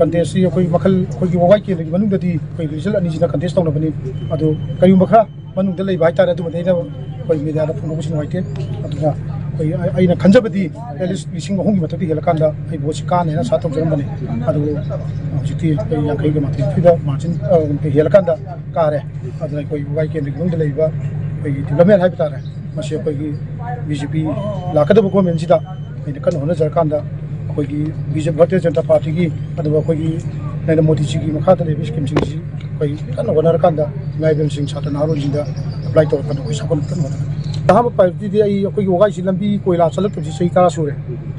ꯀꯟꯇꯦꯁꯁꯤ ꯑꯩꯈꯣꯏ ꯃꯈꯜ ꯑꯩꯈꯣꯏꯒꯤ ꯋꯥꯕꯥꯏ ꯀꯦꯟꯗ꯭ꯔꯒꯤ ꯃꯅꯨꯡꯗꯗꯤ ꯑꯩꯈꯣꯏ ꯔꯤꯖꯜ ꯑꯅꯤꯁꯤꯅ ꯀꯟꯇꯦꯁ ꯇꯧꯅꯕꯅꯤ꯫ ꯑꯗꯨ ꯀꯔꯤꯒꯨꯝꯕ ꯈꯔ ꯃꯅꯨꯡꯗ ꯂꯩꯕ ꯍꯥꯏꯇꯥꯔꯦ, ꯑꯗꯨꯃꯗꯤ ꯑꯩꯅ ꯑꯩꯈꯣꯏ ꯃꯦꯗꯤꯌꯥꯗ ꯐꯣꯡꯗꯣꯛꯄꯁꯨ ꯅꯨꯡꯉꯥꯏꯇꯦ꯫ ꯑꯗꯨꯅ ꯑꯩꯈꯣꯏ ꯑꯩꯅ ꯈꯟꯖꯕꯗꯤ ꯑꯦꯠꯂꯤꯁ ꯂꯤꯁꯤꯡ ꯑꯍꯨꯝꯒꯤ ꯃꯊꯛꯇ ꯍꯦꯜꯂꯀꯥꯟꯗ ꯑꯩ ꯚꯣꯠꯁꯤ ꯀꯥꯅꯦꯅ ꯑꯁꯥ ꯇꯧꯖꯔꯝꯕꯅꯤ꯫ ꯑꯗꯨꯕꯨ ꯍꯧꯖꯤꯛꯇꯤ ꯑꯩꯈꯣꯏ ꯌꯥꯡꯈꯩꯒ ꯃꯥꯊꯣꯏ ꯅꯤꯐꯨꯗ ꯃꯥꯔꯖꯤꯟ ꯍꯦꯜꯂꯀꯥꯟꯗ ꯀꯥꯔꯦ꯫ ꯑꯗꯨꯅ ꯑꯩꯈꯣꯏ ꯋꯥꯕꯥꯏ ꯀꯦꯟꯗ꯭ꯔꯒꯤ ꯃꯅꯨꯡꯗ ꯂꯩꯔꯤꯕ ꯑꯩꯈꯣꯏꯒꯤ ꯗꯤꯕ꯭ꯂꯞꯃꯦꯟ ꯍꯥꯏꯕ ꯇꯥꯔꯦ, ꯃꯁꯤ ꯑꯩꯈꯣꯏꯒꯤ ꯕꯤ ꯖꯦ ꯄꯤ ꯂꯥꯛꯀꯗꯕ ꯒꯣꯔꯃꯦꯟꯁꯤꯗ ꯑꯩꯅ ꯀꯟꯅ ꯍꯣꯠꯅꯖꯔꯀꯥꯟꯗ ꯑꯩꯈꯣꯏꯒꯤ ꯕꯤ ꯖꯦ ꯄꯤ, ꯚꯥꯔꯇꯤꯌ ꯖꯅꯇꯥ ꯄꯥꯔꯇꯤꯒꯤ, ꯑꯗꯨꯒ ꯑꯩꯈꯣꯏꯒꯤ ꯅꯔꯦꯟꯗ꯭ꯔ ꯃꯣꯗꯤꯖꯤꯒꯤ ꯃꯈꯥꯗ ꯂꯩꯔꯤꯕ ꯁ꯭ꯀꯤꯝꯁꯤꯡꯁꯤ ꯑꯩꯈꯣꯏ ꯀꯟꯅ ꯍꯣꯠꯅꯔꯀꯥꯟꯗ ꯏꯃꯥ ꯏꯕꯦꯜꯁꯤꯡ, ꯁꯥꯇ꯭ꯔ ꯅꯍꯥꯔꯣꯜꯁꯤꯡꯗ ꯑꯦꯄ꯭ꯂꯥꯏ ꯇꯧꯔꯀꯥꯟꯗ ꯑꯩꯈꯣꯏ ꯁꯥꯐꯅ ꯀꯟꯅ ꯍꯣꯠꯅꯒꯅꯤ꯫ ꯑꯍꯥꯟꯕ ꯄ꯭ꯔꯥꯏꯌꯣꯔꯤꯇꯤꯗꯤ ꯑꯩ ꯑꯩꯈꯣꯏꯒꯤ ꯋꯥꯕꯥꯏꯁꯤ ꯂꯝꯕꯤ ꯀꯣꯏꯂꯥ ꯆꯠꯂꯛꯇꯕꯁꯤ ꯆꯍꯤ ꯇꯔꯥ ꯁꯨꯔꯦ꯫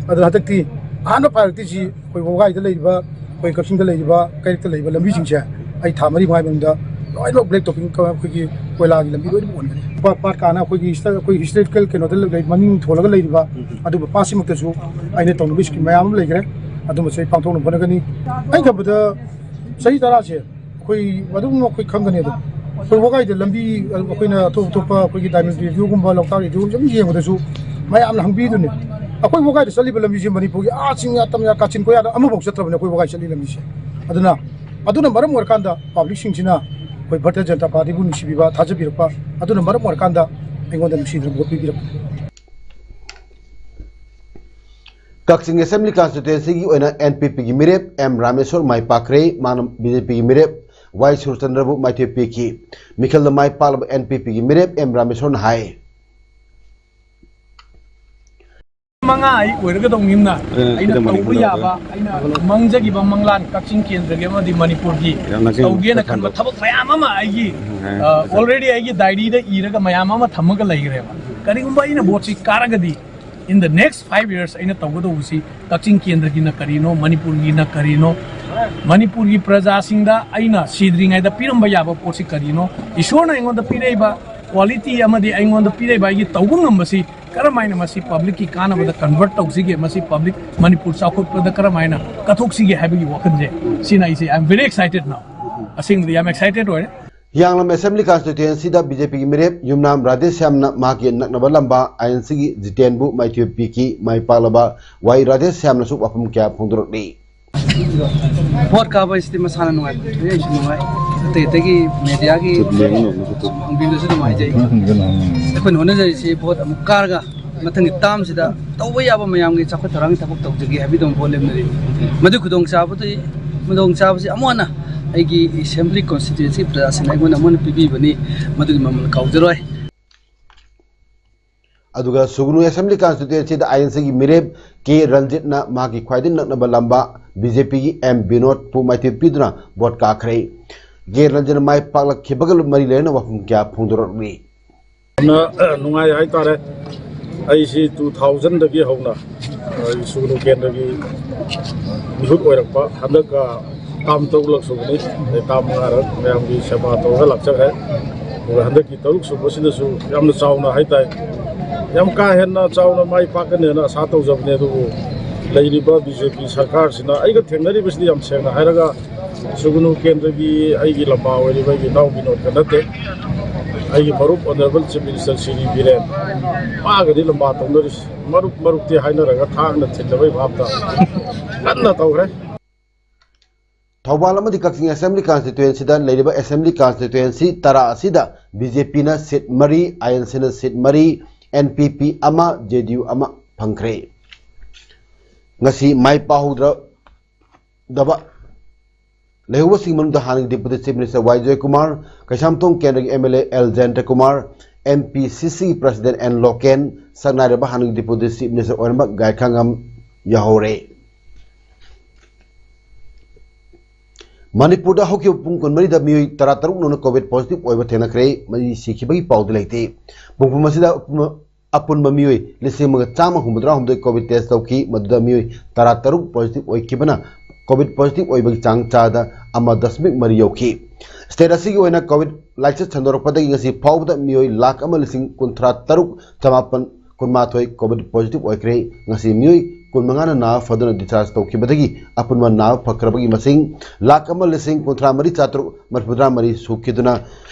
ꯑꯗꯨꯅ ꯍꯟꯗꯛꯇꯤ ꯑꯍꯥꯟꯕ ꯄ꯭ꯔꯥꯏꯌꯣꯔꯤꯇꯤꯁꯤ ꯑꯩꯈꯣꯏ ꯋꯥꯕꯥꯏꯗ ꯂꯩꯔꯤꯕ, ꯑꯩꯈꯣꯏ ꯀꯛꯆꯤꯡꯗ ꯂꯩꯔꯤꯕ, ꯀꯩꯔꯛꯇ ꯂꯩꯔꯤꯕ ꯂꯝꯕꯤꯁꯤꯡꯁꯦ ꯑꯩ ꯊꯥ ꯃꯔꯤ ꯃꯉꯥꯒꯤ ꯃꯅꯨꯡꯗ ꯂꯣꯏꯅꯃꯛ ꯕ꯭ꯂꯦꯛ ꯇꯣꯞꯄꯤꯡ, ꯑꯩꯈꯣꯏꯒꯤ ꯀꯣꯏꯂꯥꯒꯤ ꯂꯝꯕꯤ ꯂꯣꯏꯅꯃꯛ ꯑꯣꯟꯒꯅꯤ꯫ ꯄꯥꯠ, ꯄꯥꯠ ꯀꯥꯅ ꯑꯩꯈꯣꯏꯒꯤ ꯍꯤꯁꯇ-, ꯑꯩꯈꯣꯏ ꯍꯤꯁꯇꯣꯔꯤꯀꯦꯜ ꯀꯩꯅꯣꯗ ꯂꯩ-, ꯃꯃꯤꯡ ꯊꯣꯜꯂꯒ ꯂꯩꯔꯤꯕ ꯑꯗꯨꯒꯨꯝꯕ ꯄꯥꯠꯁꯤꯃꯛꯇꯁꯨ ꯑꯩꯅ ꯇꯧꯅꯕ ꯁ꯭ꯀꯤꯝ ꯃꯌꯥꯝ ꯑꯃ ꯂꯩꯈ꯭ꯔꯦ꯫ ꯑꯗꯨꯃꯁꯨ ꯑꯩ ꯄꯥꯡꯊꯣꯛꯅꯕ ꯍꯣꯠꯅꯒꯅꯤ꯫ ꯑꯩꯅ ꯈꯟꯕꯗ ꯆꯍꯤ ꯇꯔꯥꯁꯦ ꯑꯩꯈꯣꯏ ꯑꯗꯨꯝ ꯑꯩꯈꯣꯏ ꯈꯪꯒꯅꯤ꯫ ꯑꯗꯨꯝ ꯑꯩꯈꯣꯏ ꯋꯥꯕꯥꯏꯗ ꯂꯝꯕꯤ ꯑꯩꯈꯣꯏꯅ ꯑꯇꯣꯞ ꯑꯇꯣꯞꯄ ꯑꯩꯈꯣꯏꯒꯤ ꯗꯥꯏꯃꯟ ꯔꯦꯗꯤꯑꯣꯒꯨꯝꯕ, ꯂꯣꯛꯇꯥꯛ ꯔꯦꯗꯤꯑꯣꯒꯨꯝꯕ ꯁꯨꯝ ꯌꯦꯡꯕꯗꯁꯨ ꯃꯌꯥꯝꯅ ꯍꯪꯕꯤꯗꯨꯅꯤ꯫ ꯑꯩꯈꯣꯏ ꯋꯥꯕꯥꯏꯗ ꯆꯠꯂꯤꯕ ꯂꯝꯕꯤꯁꯦ ꯃꯅꯤꯄꯨꯔꯒꯤ ꯑꯥ ꯆꯤꯡꯌꯥ ꯇꯝꯌꯥ ꯀꯥꯆꯤꯟ ꯀꯣꯌꯥꯗ ꯑꯃꯐꯥꯎ ꯆꯠꯇ꯭ꯔꯕꯅꯤ ꯑꯩꯈꯣꯏ ꯋꯥꯕꯥꯏ ꯆꯠꯂꯤ ꯂꯝꯕꯤꯁꯦ꯫ ꯑꯗꯨꯅ, ꯑꯗꯨꯅ ꯃꯔꯝ ꯑꯣꯏꯔꯀꯥꯟꯗ ꯄꯕ꯭ꯂꯤꯛꯁꯤꯡꯁꯤꯅ ꯑꯩꯈꯣꯏ ꯚꯥꯔꯇꯤꯌ ꯖꯅꯇꯥ ꯄꯥꯔꯇꯤꯕꯨ ꯅꯨꯡꯁꯤꯕꯤꯕ, ꯊꯥꯖꯕꯤꯔꯛꯄ ꯑꯗꯨꯅ ꯃꯔꯝ ꯑꯣꯏꯔꯀꯥꯟꯗ ꯑꯩꯉꯣꯟꯗ ꯅꯨꯡꯁꯤꯗꯅ ꯚꯣꯠ ꯄꯤꯕꯤꯔꯛꯄꯅꯤ꯫ ꯀꯛꯆꯤꯡ ꯑꯦꯁꯦꯝꯕ꯭ꯂꯤ ꯀꯟꯁꯇꯤꯇ꯭ꯋꯦꯟꯁꯤꯒꯤ ꯑꯣꯏꯅ ꯑꯦꯟ ꯄꯤ ꯄꯤꯒꯤ ꯃꯤꯔꯦꯞ ꯑꯦꯝ ꯔꯥꯃꯦꯁꯣꯔ ꯃꯥꯏ ꯄꯥꯛꯈ꯭ꯔꯦ꯫ ꯃꯥꯅ ꯕꯤ ꯖꯦ ꯄꯤꯒꯤ ꯃꯤꯔꯦꯞ ꯋꯥꯏ ꯁꯨꯔꯆꯟꯗ꯭ꯔꯕꯨ ꯃꯥꯏꯊꯤꯕ ꯄꯤꯈꯤ꯫ ꯃꯤꯈꯜꯗ ꯃꯥꯏ ꯄꯥꯛꯂꯕ ꯑꯦꯟ ꯄꯤ ꯄꯤꯒꯤ ꯃꯤꯔꯦꯞ ꯑꯦꯝ ꯔꯥꯃꯦꯁꯣꯔꯅ ꯍꯥꯏ꯫ ꯃꯉꯥ ꯑꯩ ꯑꯣꯏꯔꯒꯗꯧꯅꯤꯅ ꯑꯦ, ꯑꯩꯅ ꯁꯤꯗ ꯇꯧꯕ ꯃꯅꯤꯄꯨꯔꯗ ꯌꯥꯕ, ꯑꯩꯅ ꯃꯪꯖꯈꯤꯕ ꯃꯪꯂꯥꯟ, ꯀꯛꯆꯤꯡ ꯀꯦꯟꯗ꯭ꯔꯒꯤ ꯑꯃꯗꯤ ꯃꯅꯤꯄꯨꯔꯒꯤ ꯌꯥꯝ ꯅꯛꯁꯤꯟꯅ ꯇꯧꯒꯦꯅ ꯈꯟꯕ ꯆꯠꯊꯟꯗꯣ꯫ ꯊꯕꯛ ꯃꯌꯥꯝ ꯑꯃ ꯑꯩꯒꯤ, ꯎꯝ, ꯑ, ꯆꯠꯊꯟ-, already ꯑꯩꯒꯤ ꯗꯥꯏꯔꯤꯗ ꯏꯔꯒ ꯃꯌꯥꯝ ꯑꯃ ꯊꯝꯃꯒ ꯂꯩꯈ꯭ꯔꯦꯕ꯫ ꯀꯔꯤꯒꯨꯝꯕ ꯑꯩꯅ ꯚꯣꯠꯁꯤ ꯀꯥꯔꯒꯗꯤ, in the next five years ꯑꯩꯅ ꯇꯧꯒꯗꯧꯕꯁꯤ ꯀꯛꯆꯤꯡ ꯀꯦꯟꯗ꯭ꯔꯒꯤꯅ ꯀꯔꯤꯅꯣ, ꯃꯅꯤꯄꯨꯔꯒꯤꯅ ꯀꯔꯤꯅꯣ, ꯃꯅꯤꯄꯨꯔꯒꯤ ꯄ꯭ꯔꯖꯥꯁꯤꯡꯗ ꯑꯩꯅ ꯁꯤꯗ꯭ꯔꯤꯉꯩꯗ ꯄꯤꯔꯝꯕ ꯌꯥꯕ ꯄꯣꯠꯁꯤ ꯀꯔꯤꯅꯣ, ꯏꯁꯣꯔꯅ ꯑꯩꯉꯣꯟꯗ ꯄꯤꯔꯛꯏꯕ quality ꯑꯃꯗꯤ ꯑꯩꯉꯣꯟꯗ ꯄꯤꯔꯛꯏꯕ ꯑꯩꯒꯤ ꯇꯧꯕ ꯉꯝꯕꯁꯤ ꯀꯔꯝ ꯍꯥꯏꯅ ꯃꯁꯤ ꯄꯕ꯭ꯂꯤꯛꯀꯤ ꯀꯥꯟꯅꯕꯗ convert ꯇꯧꯁꯤꯒꯦ, ꯃꯁꯤ ꯄꯕ꯭ꯂꯤꯛ ꯃꯅꯤꯄꯨꯔ ꯆꯥꯎꯈꯠꯄꯗ ꯀꯔꯝ ꯍꯥꯏꯅ ꯀꯠꯊꯣꯛꯁꯤꯒꯦ ꯍꯥꯏꯕꯒꯤ ꯋꯥꯈꯜꯁꯦ, ꯁꯤꯅ ꯑꯩꯁꯦ, I am very excited now꯫ ꯑꯁꯦꯡꯕꯗꯤ ꯌꯥꯝ excited ꯑꯣꯏꯔꯦ꯫ ꯍꯤꯌꯥꯡꯂꯝ ꯑꯦꯁꯦꯝꯕ꯭ꯂꯤ ꯀꯟꯁꯇꯤꯇ꯭ꯋꯦꯟꯁꯤꯗ ꯕꯤ ꯖꯦ ꯄꯤꯒꯤ ꯃꯤꯔꯦꯞ ꯌꯨꯝꯅꯥꯝ ꯔꯥꯙꯦꯁ꯭ꯌꯥꯝꯅ ꯃꯍꯥꯛꯀꯤ ꯅꯛꯅꯕ ꯂꯝꯕꯥ ꯑꯥꯏ ꯑꯦꯟ ꯁꯤꯒꯤ ꯖꯤꯇꯦꯟꯕꯨ ꯃꯥꯏꯊꯤꯕ ꯄꯤꯈꯤ꯫ ꯃꯥꯏ ꯄꯥꯛꯂꯕ ꯋꯥꯏ ꯔꯥꯙꯦꯁ꯭ꯌꯥꯝꯅꯁꯨ ꯋꯥꯐꯝ ꯀꯌꯥ ꯐꯣꯡꯗꯣꯔꯛꯂꯤ꯫ ꯚꯣꯠ ꯀꯥꯕ ꯍꯥꯏꯁꯤꯗꯤ ꯃꯁꯥꯅ ꯅꯨꯡꯉꯥꯏꯕ ꯊꯣꯛꯏ, ꯑꯩꯁꯨ ꯅꯨꯡꯉꯥꯏ꯫ ꯑꯇꯩ ꯑꯇꯩꯒꯤ ꯃꯦꯗꯤꯌꯥꯒꯤ ꯍꯪꯕꯤꯕꯗꯁꯨ ꯅꯨꯡꯉꯥꯏꯖꯩ꯫ ꯑꯩꯈꯣꯏꯅ ꯍꯣꯠꯅꯖꯔꯤꯁꯤ ꯚꯣꯠ ꯑꯃꯨꯛ ꯀꯥꯔꯒ ꯃꯊꯪꯒꯤ ꯇꯥꯝꯁꯤꯗ ꯇꯧꯕ ꯌꯥꯕ ꯃꯌꯥꯝꯒꯤ ꯆꯥꯎꯈꯠ ꯊꯧꯔꯥꯡꯒꯤ ꯊꯕꯛ ꯇꯧꯖꯒꯦ ꯍꯥꯏꯕꯒꯤꯗꯃꯛ ꯚꯣꯠ ꯂꯦꯞꯅꯔꯤ꯫ ꯃꯗꯨ ꯈꯨꯗꯣꯡꯆꯥꯕꯗꯨ, ꯈꯨꯗꯣꯡꯆꯥꯕꯁꯤ ꯑꯃꯨꯛ ꯍꯟꯅ ꯑꯩꯒꯤ ꯑꯦꯁꯦꯝꯕ꯭ꯂꯤ ꯀꯣꯟꯁꯇꯤꯇ꯭ꯋꯦꯟꯁꯤ ꯄ꯭ꯔꯖꯥꯁꯤꯡꯅ ꯑꯩꯉꯣꯟꯗ ꯑꯃꯨꯛ ꯍꯟꯅ ꯄꯤꯕꯤꯕꯅꯤ, ꯃꯗꯨꯒꯤ ꯃꯃꯜ ꯀꯥꯎꯖꯔꯣꯏ꯫ ꯑꯗꯨꯒ ꯁꯨꯒꯅꯨ ꯑꯦꯁꯦꯝꯕ꯭ꯂꯤ ꯀꯟꯁꯇꯤꯇ꯭ꯋꯦꯟꯁꯤꯗ ꯑꯥꯏ ꯑꯦꯟ ꯁꯤꯒꯤ ꯃꯤꯔꯦꯞ ꯀꯦ ꯔꯟꯖꯤꯠꯅ ꯃꯍꯥꯛꯀꯤ ꯈ꯭ꯋꯥꯏꯗꯒꯤ ꯅꯛꯅꯕ ꯂꯝꯕꯥ ꯕꯤ ꯖꯦ ꯄꯤꯒꯤ ꯑꯦꯝ ꯕꯤꯅꯣꯗꯄꯨ ꯃꯥꯏꯊꯤꯕ ꯄꯤꯗꯨꯅ ꯚꯣꯠ ꯀꯥꯈ꯭ꯔꯦ꯫ ꯀꯦ ꯔꯟꯖꯤꯠꯅ ꯃꯥꯏ ꯄꯥꯛꯂꯛꯈꯤꯕꯒ ꯃꯔꯤ ꯂꯩꯅꯅ ꯋꯥꯐꯝ ꯀꯌꯥ ꯐꯣꯡꯗꯣꯔꯛꯂꯤ꯫ ꯌꯥꯝꯅ, ꯑ, ꯅꯨꯡꯉꯥꯏ ꯍꯥꯏꯇꯥꯔꯦ꯫ ꯑꯩꯁꯤ ꯇꯨ ꯊꯥꯎꯖꯟꯗꯒꯤ ꯍꯧꯅ, ꯑ, ꯁꯨꯒꯅꯨ ꯀꯦꯟꯗ꯭ꯔꯒꯤ ꯃꯤꯍꯨꯠ ꯑꯣꯏꯔꯛꯄ, ꯍꯟꯗꯛꯀ ꯇꯥꯝ ꯇꯔꯨꯛꯂꯛ ꯁꯨꯕꯅꯤ꯫ ꯑꯗꯩ ꯇꯥꯝ ꯃꯉꯥꯔꯛ ꯃꯌꯥꯝꯒꯤ ꯁꯦꯕꯥ ꯇꯧꯔꯒ ꯂꯥꯛꯆꯈ꯭ꯔꯦ꯫ ꯑꯗꯨꯒ ꯍꯟꯗꯛꯀꯤ ꯇꯔꯨꯛ ꯁꯨꯕꯁꯤꯗꯁꯨ ꯌꯥꯝꯅ ꯆꯥꯎꯅ ꯍꯥꯏꯇꯥꯔꯦ, ꯌꯥꯝ ꯀꯥ ꯍꯦꯟꯅ ꯆꯥꯎꯅ ꯃꯥꯏ ꯄꯥꯛꯀꯅꯦꯅ ꯑꯁꯥ ꯇꯧꯖꯕꯅꯦ, ꯑꯗꯨꯕꯨ ꯂꯩꯔꯤꯕ ꯕꯤ ꯖꯦ ꯄꯤ ꯁꯔꯀꯥꯔꯁꯤꯅ ꯑꯩꯒ ꯊꯦꯡꯅꯔꯤꯕꯁꯤꯗꯤ, ꯌꯥꯝ ꯁꯦꯡꯅ ꯍꯥꯏꯔꯒ, ꯁꯨꯒꯅꯨ ꯀꯦꯟꯗ꯭ꯔꯒꯤ ꯑꯩꯒꯤ ꯂꯝꯕꯥ ꯑꯣꯏꯔꯤꯕ ꯑꯩꯒꯤ ꯏꯅꯥꯎ ꯕꯤꯅꯣꯗꯀ ꯅꯠꯇꯦ, ꯑꯩꯒꯤ ꯃꯔꯨꯞ honourable chief minister Shri Biren, ꯃꯥꯒꯗꯤ ꯂꯝꯕꯥ ꯇꯧꯅꯔꯤꯁꯤ꯫ ꯃꯔꯨꯞ ꯃꯔꯨꯞꯇꯤ ꯍꯥꯏꯅꯔꯒ ꯊꯥꯡꯅ ꯊꯤꯟꯗꯕꯩ ꯚꯥꯞꯇ ꯀꯟꯅ ꯇꯧꯈ꯭ꯔꯦ꯫ ꯊꯧꯕꯥꯜ ꯑꯃꯗꯤ ꯀꯛꯆꯤꯡ Assembly Constituencyꯗ ꯂꯩꯔꯤꯕ Assembly Constituency ꯇꯔꯥ ꯑꯁꯤꯗ BJPꯅ seat ꯃꯔꯤ, INCꯅ seat ꯃꯔꯤ, NPP ꯑꯃ, JDU ꯑꯃ ꯐꯪꯈ꯭ꯔꯦ꯫ ꯉꯁꯤ ꯃꯥꯏ ꯄꯥꯛꯍꯧꯗ꯭ꯔꯕ ꯂꯩꯍꯧꯕꯁꯤꯡ ꯃꯅꯨꯡꯗ ꯍꯥꯟꯅꯒꯤ Deputy Chief Minister ꯋꯥꯏ ꯖꯣꯏꯀꯨꯃꯥꯔ, ꯀꯩꯁꯥꯝꯊꯣꯡ ꯀꯦꯟꯗ꯭ꯔꯒꯤ MLA ꯑꯦꯜ ꯖꯌꯟꯇꯀꯨꯃꯥꯔ, MPCCꯒꯤ President ꯑꯦꯟ ꯂꯣꯀꯦꯟ, ꯁꯛꯅꯥꯏꯔꯕ ꯍꯥꯟꯅꯒꯤ Deputy Chief Minister ꯑꯣꯏꯔꯝꯕ ꯒꯥꯏꯈꯥꯉꯝ ꯌꯥꯍꯧꯔꯦ꯫ ꯃꯅꯤꯄꯨꯔꯗ ꯍꯧꯈꯤꯕ ꯄꯨꯡ ꯀꯨꯟꯃꯔꯤꯗ ꯃꯤꯑꯣꯏ ꯇꯔꯥꯇꯔꯨꯛ ꯅꯧꯅ COVID positive ꯑꯣꯏꯕ ꯊꯦꯡꯅꯈ꯭ꯔꯦ꯫ ꯃꯁꯤ ꯁꯤꯈꯤꯕꯒꯤ ꯄꯥꯎꯗꯤ ꯂꯩꯇꯦ꯫ ꯄꯨꯡꯐꯝ ꯑꯁꯤꯗ ꯑꯄꯨꯟꯕ ꯃꯤꯑꯣꯏ ꯂꯤꯁꯤꯡ ꯑꯃꯒ ꯆꯥꯝꯃ ꯍꯨꯝꯐꯨꯇꯔꯥ ꯍꯨꯝꯗꯣꯏ COVID test ꯇꯧꯈꯤ꯫ ꯃꯗꯨꯗ ꯃꯤꯑꯣꯏ ꯇꯔꯥꯇꯔꯨꯛ positive ꯑꯣꯏꯈꯤꯕꯅ COVID positive ꯑꯣꯏꯕꯒꯤ ꯆꯥꯡ ꯆꯥꯗ ꯑꯃ ꯗꯁꯃꯤꯛ ꯃꯔꯤ ꯌꯧꯈꯤ꯫ State ꯑꯁꯤꯒꯤ ꯑꯣꯏꯅ COVID ꯂꯥꯏꯆꯠ ꯁꯟꯗꯣꯔꯛꯄꯗꯒꯤ ꯉꯁꯤ ꯐꯥꯎꯕꯗ ꯃꯤꯑꯣꯏ ꯂꯥꯈ ꯑꯃ ꯂꯤꯁꯤꯡ ꯀꯨꯟꯊ꯭ꯔꯥ ꯇꯔꯨꯛ ꯆꯃꯥꯄꯟ ꯀꯨꯟꯃꯥꯊꯣꯏ COVID positive ꯑꯣꯏꯈ꯭ꯔꯦ꯫ ꯉꯁꯤ ꯃꯤꯑꯣꯏ ꯀꯨꯟꯃꯉꯥꯅ ꯅꯥꯕ ꯐꯗꯨꯅ discharge ꯇꯧꯈꯤꯕꯗꯒꯤ ꯑꯄꯨꯟꯕ ꯅꯥꯕ ꯐꯈ꯭ꯔꯕꯒꯤ ꯃꯁꯤꯡ ꯂꯥꯈ ꯑꯃ ꯂꯤꯁꯤꯡ ꯀꯨꯟꯊ꯭ꯔꯥ ꯃꯔꯤ ꯆꯥꯇ꯭ꯔꯨꯛ ꯃꯔꯤꯐꯨꯇꯔꯥ ꯃꯔꯤ ꯁꯨꯈꯤꯗꯨꯅ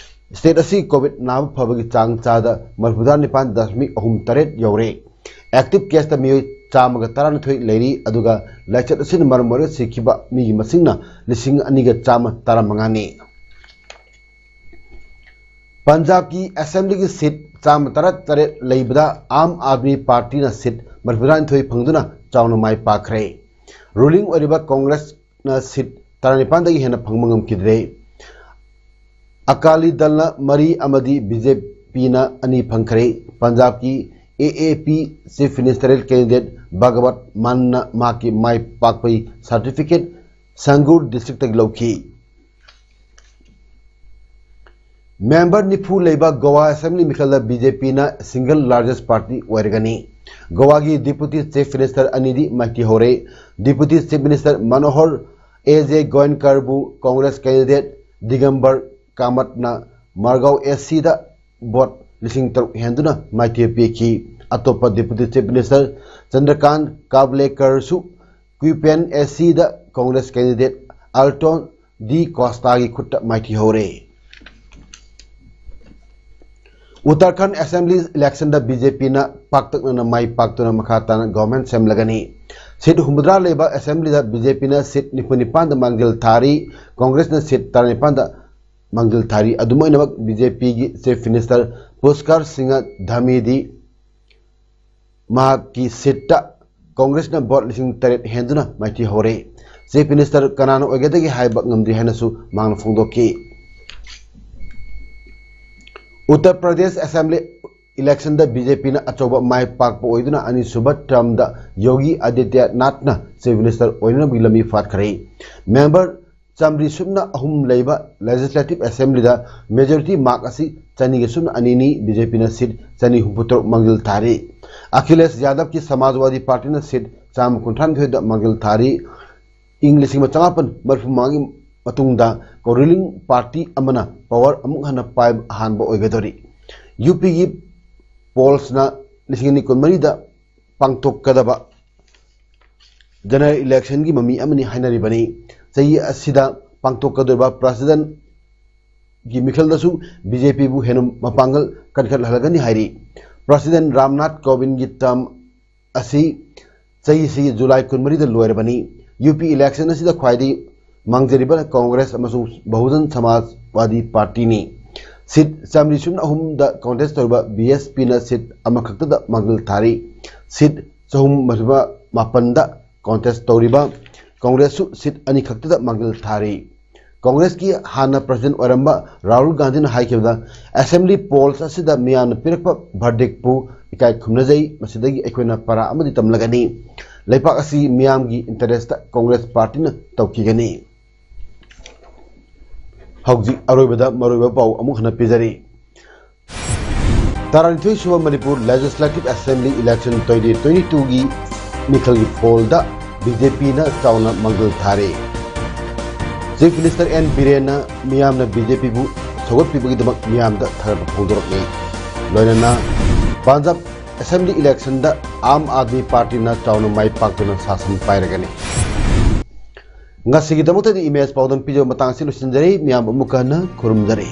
state ꯑꯁꯤ COVID ꯅꯥꯕ ꯐꯕꯒꯤ ꯆꯥꯡ ꯆꯥꯗ ꯃꯔꯤꯐꯨꯇꯔꯥ ꯅꯤꯄꯥꯟ ꯗꯁꯃꯤꯛ ꯑꯍꯨꯝ ꯇꯔꯦꯠ ꯌꯧꯔꯦ꯫ Active caseꯇ ꯃꯤꯑꯣꯏ ꯆꯥꯝꯃꯒ ꯇꯔꯥꯅꯤꯊꯣꯏ ꯂꯩꯔꯤ, ꯑꯗꯨꯒ ꯂꯥꯏꯆꯠ ꯑꯁꯤꯅ ꯃꯔꯝ ꯑꯣꯏꯔꯒ ꯁꯤꯈꯤꯕ ꯃꯤꯒꯤ ꯃꯁꯤꯡꯅ ꯂꯤꯁꯤꯡ ꯑꯅꯤꯒ ꯆꯥꯝꯃ ꯇꯔꯥꯃꯉꯥꯅꯤ꯫ ꯄꯟꯖꯥꯕꯀꯤ Assemblyꯒꯤ seat ꯆꯥꯝꯃ ꯇꯔꯥꯇꯔꯦꯠ ꯂꯩꯕꯗ ꯑꯥꯝ ꯑꯥꯗꯃꯤ ꯄꯥꯔꯇꯤꯅ seat ꯃꯔꯤꯐꯨꯇꯔꯥꯅꯤꯊꯣꯏ ꯐꯪꯗꯨꯅ ꯆꯥꯎꯅ ꯃꯥꯏ ꯄꯥꯛꯈ꯭ꯔꯦ꯫ Ruling ꯑꯣꯏꯔꯤꯕ ꯀꯣꯡꯒ꯭ꯔꯦꯁꯅ seat ꯇꯔꯥꯅꯤꯄꯥꯟꯗꯒꯤ ꯍꯦꯟꯅ ꯐꯪꯕ ꯉꯝꯈꯤꯗ꯭ꯔꯦ꯫ ꯑꯀꯥꯂꯤ ꯗꯜꯅ ꯃꯔꯤ ꯑꯃꯗꯤ BJPꯅ ꯑꯅꯤ ꯐꯪꯈ꯭ꯔꯦ꯫ ꯄꯟꯖꯥꯕꯀꯤ AAP Chief Ministerial candidate Bhagavad ꯃꯥꯟꯅ ꯃꯍꯥꯛꯀꯤ ꯃꯥꯏ ꯄꯥꯛꯄꯒꯤ certificate ꯁꯪꯒ꯭ꯔꯨꯔ districtꯇꯒꯤ ꯂꯧꯈꯤ꯫ Member ꯅꯤꯐꯨ ꯂꯩꯕ Goa Assembly ꯃꯤꯈꯜꯗ BJPꯅ single largest party ꯑꯣꯏꯔꯒꯅꯤ꯫ ꯒꯣꯋꯥꯒꯤ Deputy Chief Minister ꯑꯅꯤꯗꯤ ꯃꯥꯏꯊꯤ ꯍꯧꯔꯦ꯫ Deputy Chief Minister ꯃꯅꯣꯍꯔ A J ꯒꯣꯌꯟꯀꯔꯕꯨ Congress candidate Digambar ꯀꯥꯃꯠꯅ Margao ACꯗ vote ꯂꯤꯁꯤꯡ ꯇꯔꯨꯛ ꯍꯦꯟꯗꯨꯅ ꯃꯥꯏꯊꯤꯕ ꯄꯤꯈꯤ꯫ ꯑꯇꯣꯞꯄ Deputy Chief Minister ꯆꯟꯗ꯭ꯔꯀꯥꯟ ꯀꯥꯕ꯭ꯂꯦꯀꯔꯁꯨ ꯀ꯭ꯌꯨꯄꯦꯟ ACꯗ Congress candidate ꯑꯜꯇꯣꯟ ꯗꯤ ꯀꯣꯁꯇꯥꯒꯤ ꯈꯨꯠꯇ ꯃꯥꯏꯊꯤ ꯍꯧꯔꯦ꯫ ꯎꯠꯇꯔꯈꯟꯗ Assembly electionꯗ BJPꯅ ꯄꯥꯛꯇꯛꯅꯅ ꯃꯥꯏ ꯄꯥꯛꯇꯨꯅ ꯃꯈꯥ ꯇꯥꯅ government ꯁꯦꯝꯂꯒꯅꯤ꯫ ꯁꯤꯠ ꯍꯨꯝꯐꯨꯇꯔꯥ ꯂꯩꯕ ꯑꯦꯁꯦꯝꯕ꯭ꯂꯤꯗ ꯕꯤ ꯖꯦ ꯄꯤꯅ ꯁꯤꯠ ꯅꯤꯐꯨ ꯅꯤꯄꯥꯟꯗ ꯃꯥꯡꯖꯤꯜ ꯊꯥꯔꯤ, ꯀꯣꯡꯒ꯭ꯔꯦꯁꯅ ꯁꯤꯠ ꯇꯔꯥꯅꯤꯄꯥꯟꯗ ꯃꯥꯡꯖꯤꯜ ꯊꯥꯔꯤ꯫ ꯑꯗꯨꯝ ꯑꯣꯏꯅꯃꯛ, ꯕꯤ ꯖꯦ ꯄꯤꯒꯤ ꯆꯤꯐ ꯃꯤꯅꯤꯁꯇꯔ ꯄꯨꯁꯀꯔ ꯁꯤꯡꯍ ꯙꯥꯃꯤꯗꯤ ꯃꯍꯥꯛꯀꯤ ꯁꯤꯠꯇ ꯀꯣꯡꯒ꯭ꯔꯦꯁꯅ ꯚꯣꯠ ꯂꯤꯁꯤꯡ ꯇꯔꯦꯠ ꯍꯦꯟꯗꯨꯅ ꯃꯥꯏꯊꯤꯍꯧꯔꯦ꯫ ꯆꯤꯐ ꯃꯤꯅꯤꯁꯇꯔ ꯀꯅꯥꯅ ꯑꯣꯏꯒꯗꯒꯦ ꯍꯥꯏꯕ ꯉꯝꯗ꯭ꯔꯤ ꯍꯥꯏꯅꯁꯨ ꯃꯍꯥꯛꯅ ꯐꯣꯡꯗꯣꯛꯈꯤ꯫ ꯎꯠꯇꯔ ꯄ꯭ꯔꯗꯦꯁ ꯑꯦꯁꯦꯝꯕ꯭ꯂꯤ ꯏꯂꯦꯛꯁꯟꯗ ꯕꯤ ꯖꯦ ꯄꯤꯅ ꯑꯆꯧꯕ ꯃꯥꯏ ꯄꯥꯛꯄ ꯑꯣꯏꯗꯨꯅ ꯑꯅꯤꯁꯨꯕ ꯇꯔꯝꯗ ꯌꯣꯒꯤ ꯑꯥꯗꯤꯇ꯭ꯌꯅꯥꯊꯅ ꯆꯤꯐ ꯃꯤꯅꯤꯁꯇꯔ ꯑꯣꯏꯅꯅꯕꯒꯤ ꯂꯝꯕꯤ ꯐꯥꯠꯈ꯭ꯔꯦ꯫ ꯃꯦꯝꯕꯔ ꯆꯥꯃꯔꯤ ꯁꯨꯞꯅ ꯑꯍꯨꯝ ꯂꯩꯕ ꯂꯦꯖꯤꯁꯂꯦꯇꯤꯚ ꯑꯦꯁꯦꯝꯕ꯭ꯂꯤꯗ ꯃꯦꯖꯣꯔꯤꯇꯤ ꯃꯥꯔꯛ ꯑꯁꯤ ꯆꯅꯤꯒ ꯁꯨꯞꯅ ꯑꯅꯤꯅꯤ꯫ ꯕꯤ ꯖꯦ ꯄꯤꯅ ꯁꯤꯠ ꯆꯅꯤ ꯍꯨꯝꯐꯨ ꯇꯔꯨꯛ ꯃꯥꯡꯖꯤꯜ ꯊꯥꯔꯤ꯫ ꯑꯈꯤꯂꯦꯁ ꯌꯥꯗꯕꯀꯤ ꯁꯃꯥꯖꯋꯥꯗꯤ ꯄꯥꯔꯇꯤꯅ ꯁꯤꯠ ꯆꯥꯝꯃ ꯀꯨꯟꯊ꯭ꯔꯥ ꯅꯤꯊꯣꯏꯗ ꯃꯥꯡꯖꯤꯜ ꯊꯥꯔꯤ꯫ ꯏꯪ ꯂꯤꯁꯤꯡ ꯑꯃ ꯆꯃꯥꯄꯟ ꯃꯔꯤꯐꯨ ꯃꯉꯥꯒꯤ ꯃꯇꯨꯡꯗ ꯀꯣ ꯔꯨꯂꯤꯡ ꯄꯥꯔꯇꯤ ꯑꯃꯅ ꯄꯋꯥꯔ ꯑꯃꯨꯛ ꯍꯟꯅ ꯄꯥꯏꯕ ꯑꯍꯥꯟꯕ ꯑꯣꯏꯒꯗꯧꯔꯤ꯫ ꯌꯨ ꯄꯤꯒꯤ ꯄꯣꯜꯁꯅ ꯂꯤꯁꯤꯡ ꯑꯅꯤ ꯀꯨꯟꯃꯔꯤꯗ ꯄꯥꯡꯊꯣꯛꯀꯗꯕ ꯖꯦꯅꯔꯦꯜ ꯏꯂꯦꯛꯁꯟꯒꯤ ꯃꯃꯤ ꯑꯃꯅꯤ ꯍꯥꯏꯅꯔꯤꯕꯅꯤ꯫ ꯆꯍꯤ ꯑꯁꯤꯗ ꯄꯥꯡꯊꯣꯛꯀꯗꯧꯔꯤꯕ ꯄ꯭ꯔꯁꯤꯗꯦꯟꯒꯤ ꯃꯤꯈꯜꯗꯁꯨ ꯕꯤ ꯖꯦ ꯄꯤꯕꯨ ꯍꯦꯟꯅ ꯃꯄꯥꯡꯒꯜ ꯀꯟꯈꯠꯍꯜꯂꯒꯅꯤ ꯍꯥꯏꯔꯤ꯫ ꯄ꯭ꯔꯁꯤꯗꯦꯟ ꯔꯥꯝꯅꯥꯊ ꯀꯣꯕꯤꯟꯒꯤ ꯇꯔꯝ ꯑꯁꯤ ꯆꯍꯤꯁꯤꯒꯤ ꯖꯨꯂꯥꯏ ꯀꯨꯟꯃꯔꯤꯗ ꯂꯣꯏꯔꯕꯅꯤ꯫ ꯌꯨ ꯄꯤ ꯏꯂꯦꯛꯁꯟ ꯑꯁꯤꯗ ꯈ꯭ꯋꯥꯏꯗꯒꯤ ꯃꯥꯡꯖꯔꯤꯕ ꯀꯣꯡꯒ꯭ꯔꯦꯁ ꯑꯃꯁꯨꯡ ꯕꯍꯨꯖꯟ ꯁꯃꯥꯖꯋꯥꯗꯤ ꯄꯥꯔꯇꯤꯅꯤ꯫ ꯁꯤꯠ ꯆꯥꯃꯔꯤ ꯁꯨꯞꯅ ꯑꯍꯨꯝꯗ ꯀꯣꯟꯇꯦꯁ ꯇꯧꯔꯤꯕ ꯕꯤ ꯑꯦꯁ ꯄꯤꯅ ꯁꯤꯠ ꯑꯃꯈꯛꯇꯗ ꯃꯥꯡꯖꯤꯜ ꯊꯥꯔꯤ꯫ ꯁꯤꯠ ꯆꯍꯨꯝ ꯃꯔꯤꯐꯨ ꯃꯥꯄꯟꯗ ꯀꯣꯟꯇꯦꯁ ꯇꯧꯔꯤꯕ ꯀꯣꯡꯒ꯭ꯔꯦꯁꯁꯨ ꯁꯤꯠ ꯑꯅꯤꯈꯛꯇꯗ ꯃꯥꯡꯖꯤꯜ ꯊꯥꯔꯤ꯫ ꯀꯣꯡꯒ꯭ꯔꯦꯁꯀꯤ ꯍꯥꯟꯅ ꯄ꯭ꯔꯁꯤꯗꯦꯟ ꯑꯣꯏꯔꯝꯕ ꯔꯥꯍꯨꯜ ꯒꯥꯟꯙꯤꯅ ꯍꯥꯏꯈꯤꯕꯗ, "ꯑꯦꯁꯦꯝꯕ꯭ꯂꯤ ꯄꯣꯜꯁ ꯑꯁꯤꯗ ꯃꯤꯌꯥꯝꯅ ꯄꯤꯔꯛꯄ ꯚꯔꯗꯤꯛꯄꯨ ꯏꯀꯥꯏ ꯈꯨꯝꯅꯖꯩ꯫ ꯃꯁꯤꯗꯒꯤ ꯑꯩꯈꯣꯏꯅ ꯄꯔꯥ ꯑꯃꯗꯤ ꯇꯝꯂꯒꯅꯤ꯫ ꯂꯩꯕꯥꯛ ꯑꯁꯤ ꯃꯤꯌꯥꯝꯒꯤ ꯏꯟꯇꯔꯦꯁꯇ ꯀꯣꯡꯒ꯭ꯔꯦꯁ ꯄꯥꯔꯇꯤꯅ ꯇꯧꯈꯤꯒꯅꯤ"꯫ ꯍꯧꯖꯤꯛ ꯑꯔꯣꯏꯕꯗ ꯃꯔꯨꯑꯣꯏꯕ ꯄꯥꯎ ꯑꯃꯨꯛ ꯍꯟꯅ ꯄꯤꯖꯔꯤ꯫ ꯇꯔꯥꯅꯤꯊꯣꯏ ꯁꯨꯕ Manipur legislative assembly election twenty twenty ꯇꯨꯒꯤ ꯃꯤꯈꯜꯒꯤ ꯄꯣꯜꯗ ꯕꯤ ꯖꯦ ꯄꯤꯅ ꯆꯥꯎꯅ ꯃꯥꯡꯖꯤꯜ ꯊꯥꯔꯦ꯫ ꯆꯤꯐ ꯃꯤꯅꯤꯁꯇꯔ ꯑꯦꯟ ꯕꯤꯔꯦꯟꯅ ꯃꯤꯌꯥꯝꯅ ꯕꯤ ꯖꯦ ꯄꯤꯕꯨ ꯁꯧꯒꯠꯄꯤꯕꯒꯤꯗꯃꯛ ꯃꯤꯌꯥꯝꯗ ꯊꯥꯒꯠꯄ ꯐꯣꯡꯗꯣꯔꯛꯂꯤ꯫ ꯂꯣꯏꯅꯅ ꯄꯟꯖꯥꯕ ꯑꯦꯁꯦꯝꯕ꯭ꯂꯤ ꯏꯂꯦꯛꯁꯟꯗ ꯑꯥꯝ ꯑꯥꯗꯃꯤ ꯄꯥꯔꯇꯤꯅ ꯆꯥꯎꯅ ꯃꯥꯏ ꯄꯥꯛꯇꯨꯅ ꯁꯥꯁꯟ ꯄꯥꯏꯔꯒꯅꯤ꯫ ꯉꯁꯤꯒꯤꯗꯃꯛꯇꯗꯤ ꯏꯃꯦꯖ ꯄꯥꯎꯗꯝ ꯄꯤꯖꯕ ꯃꯇꯥꯡ ꯑꯁꯤ ꯂꯣꯏꯁꯤꯟꯖꯔꯦ꯫ ꯃꯤꯌꯥꯝ ꯑꯃꯨꯛꯀ ꯍꯟꯅ ꯈꯨꯔꯨꯝꯖꯔꯤ꯫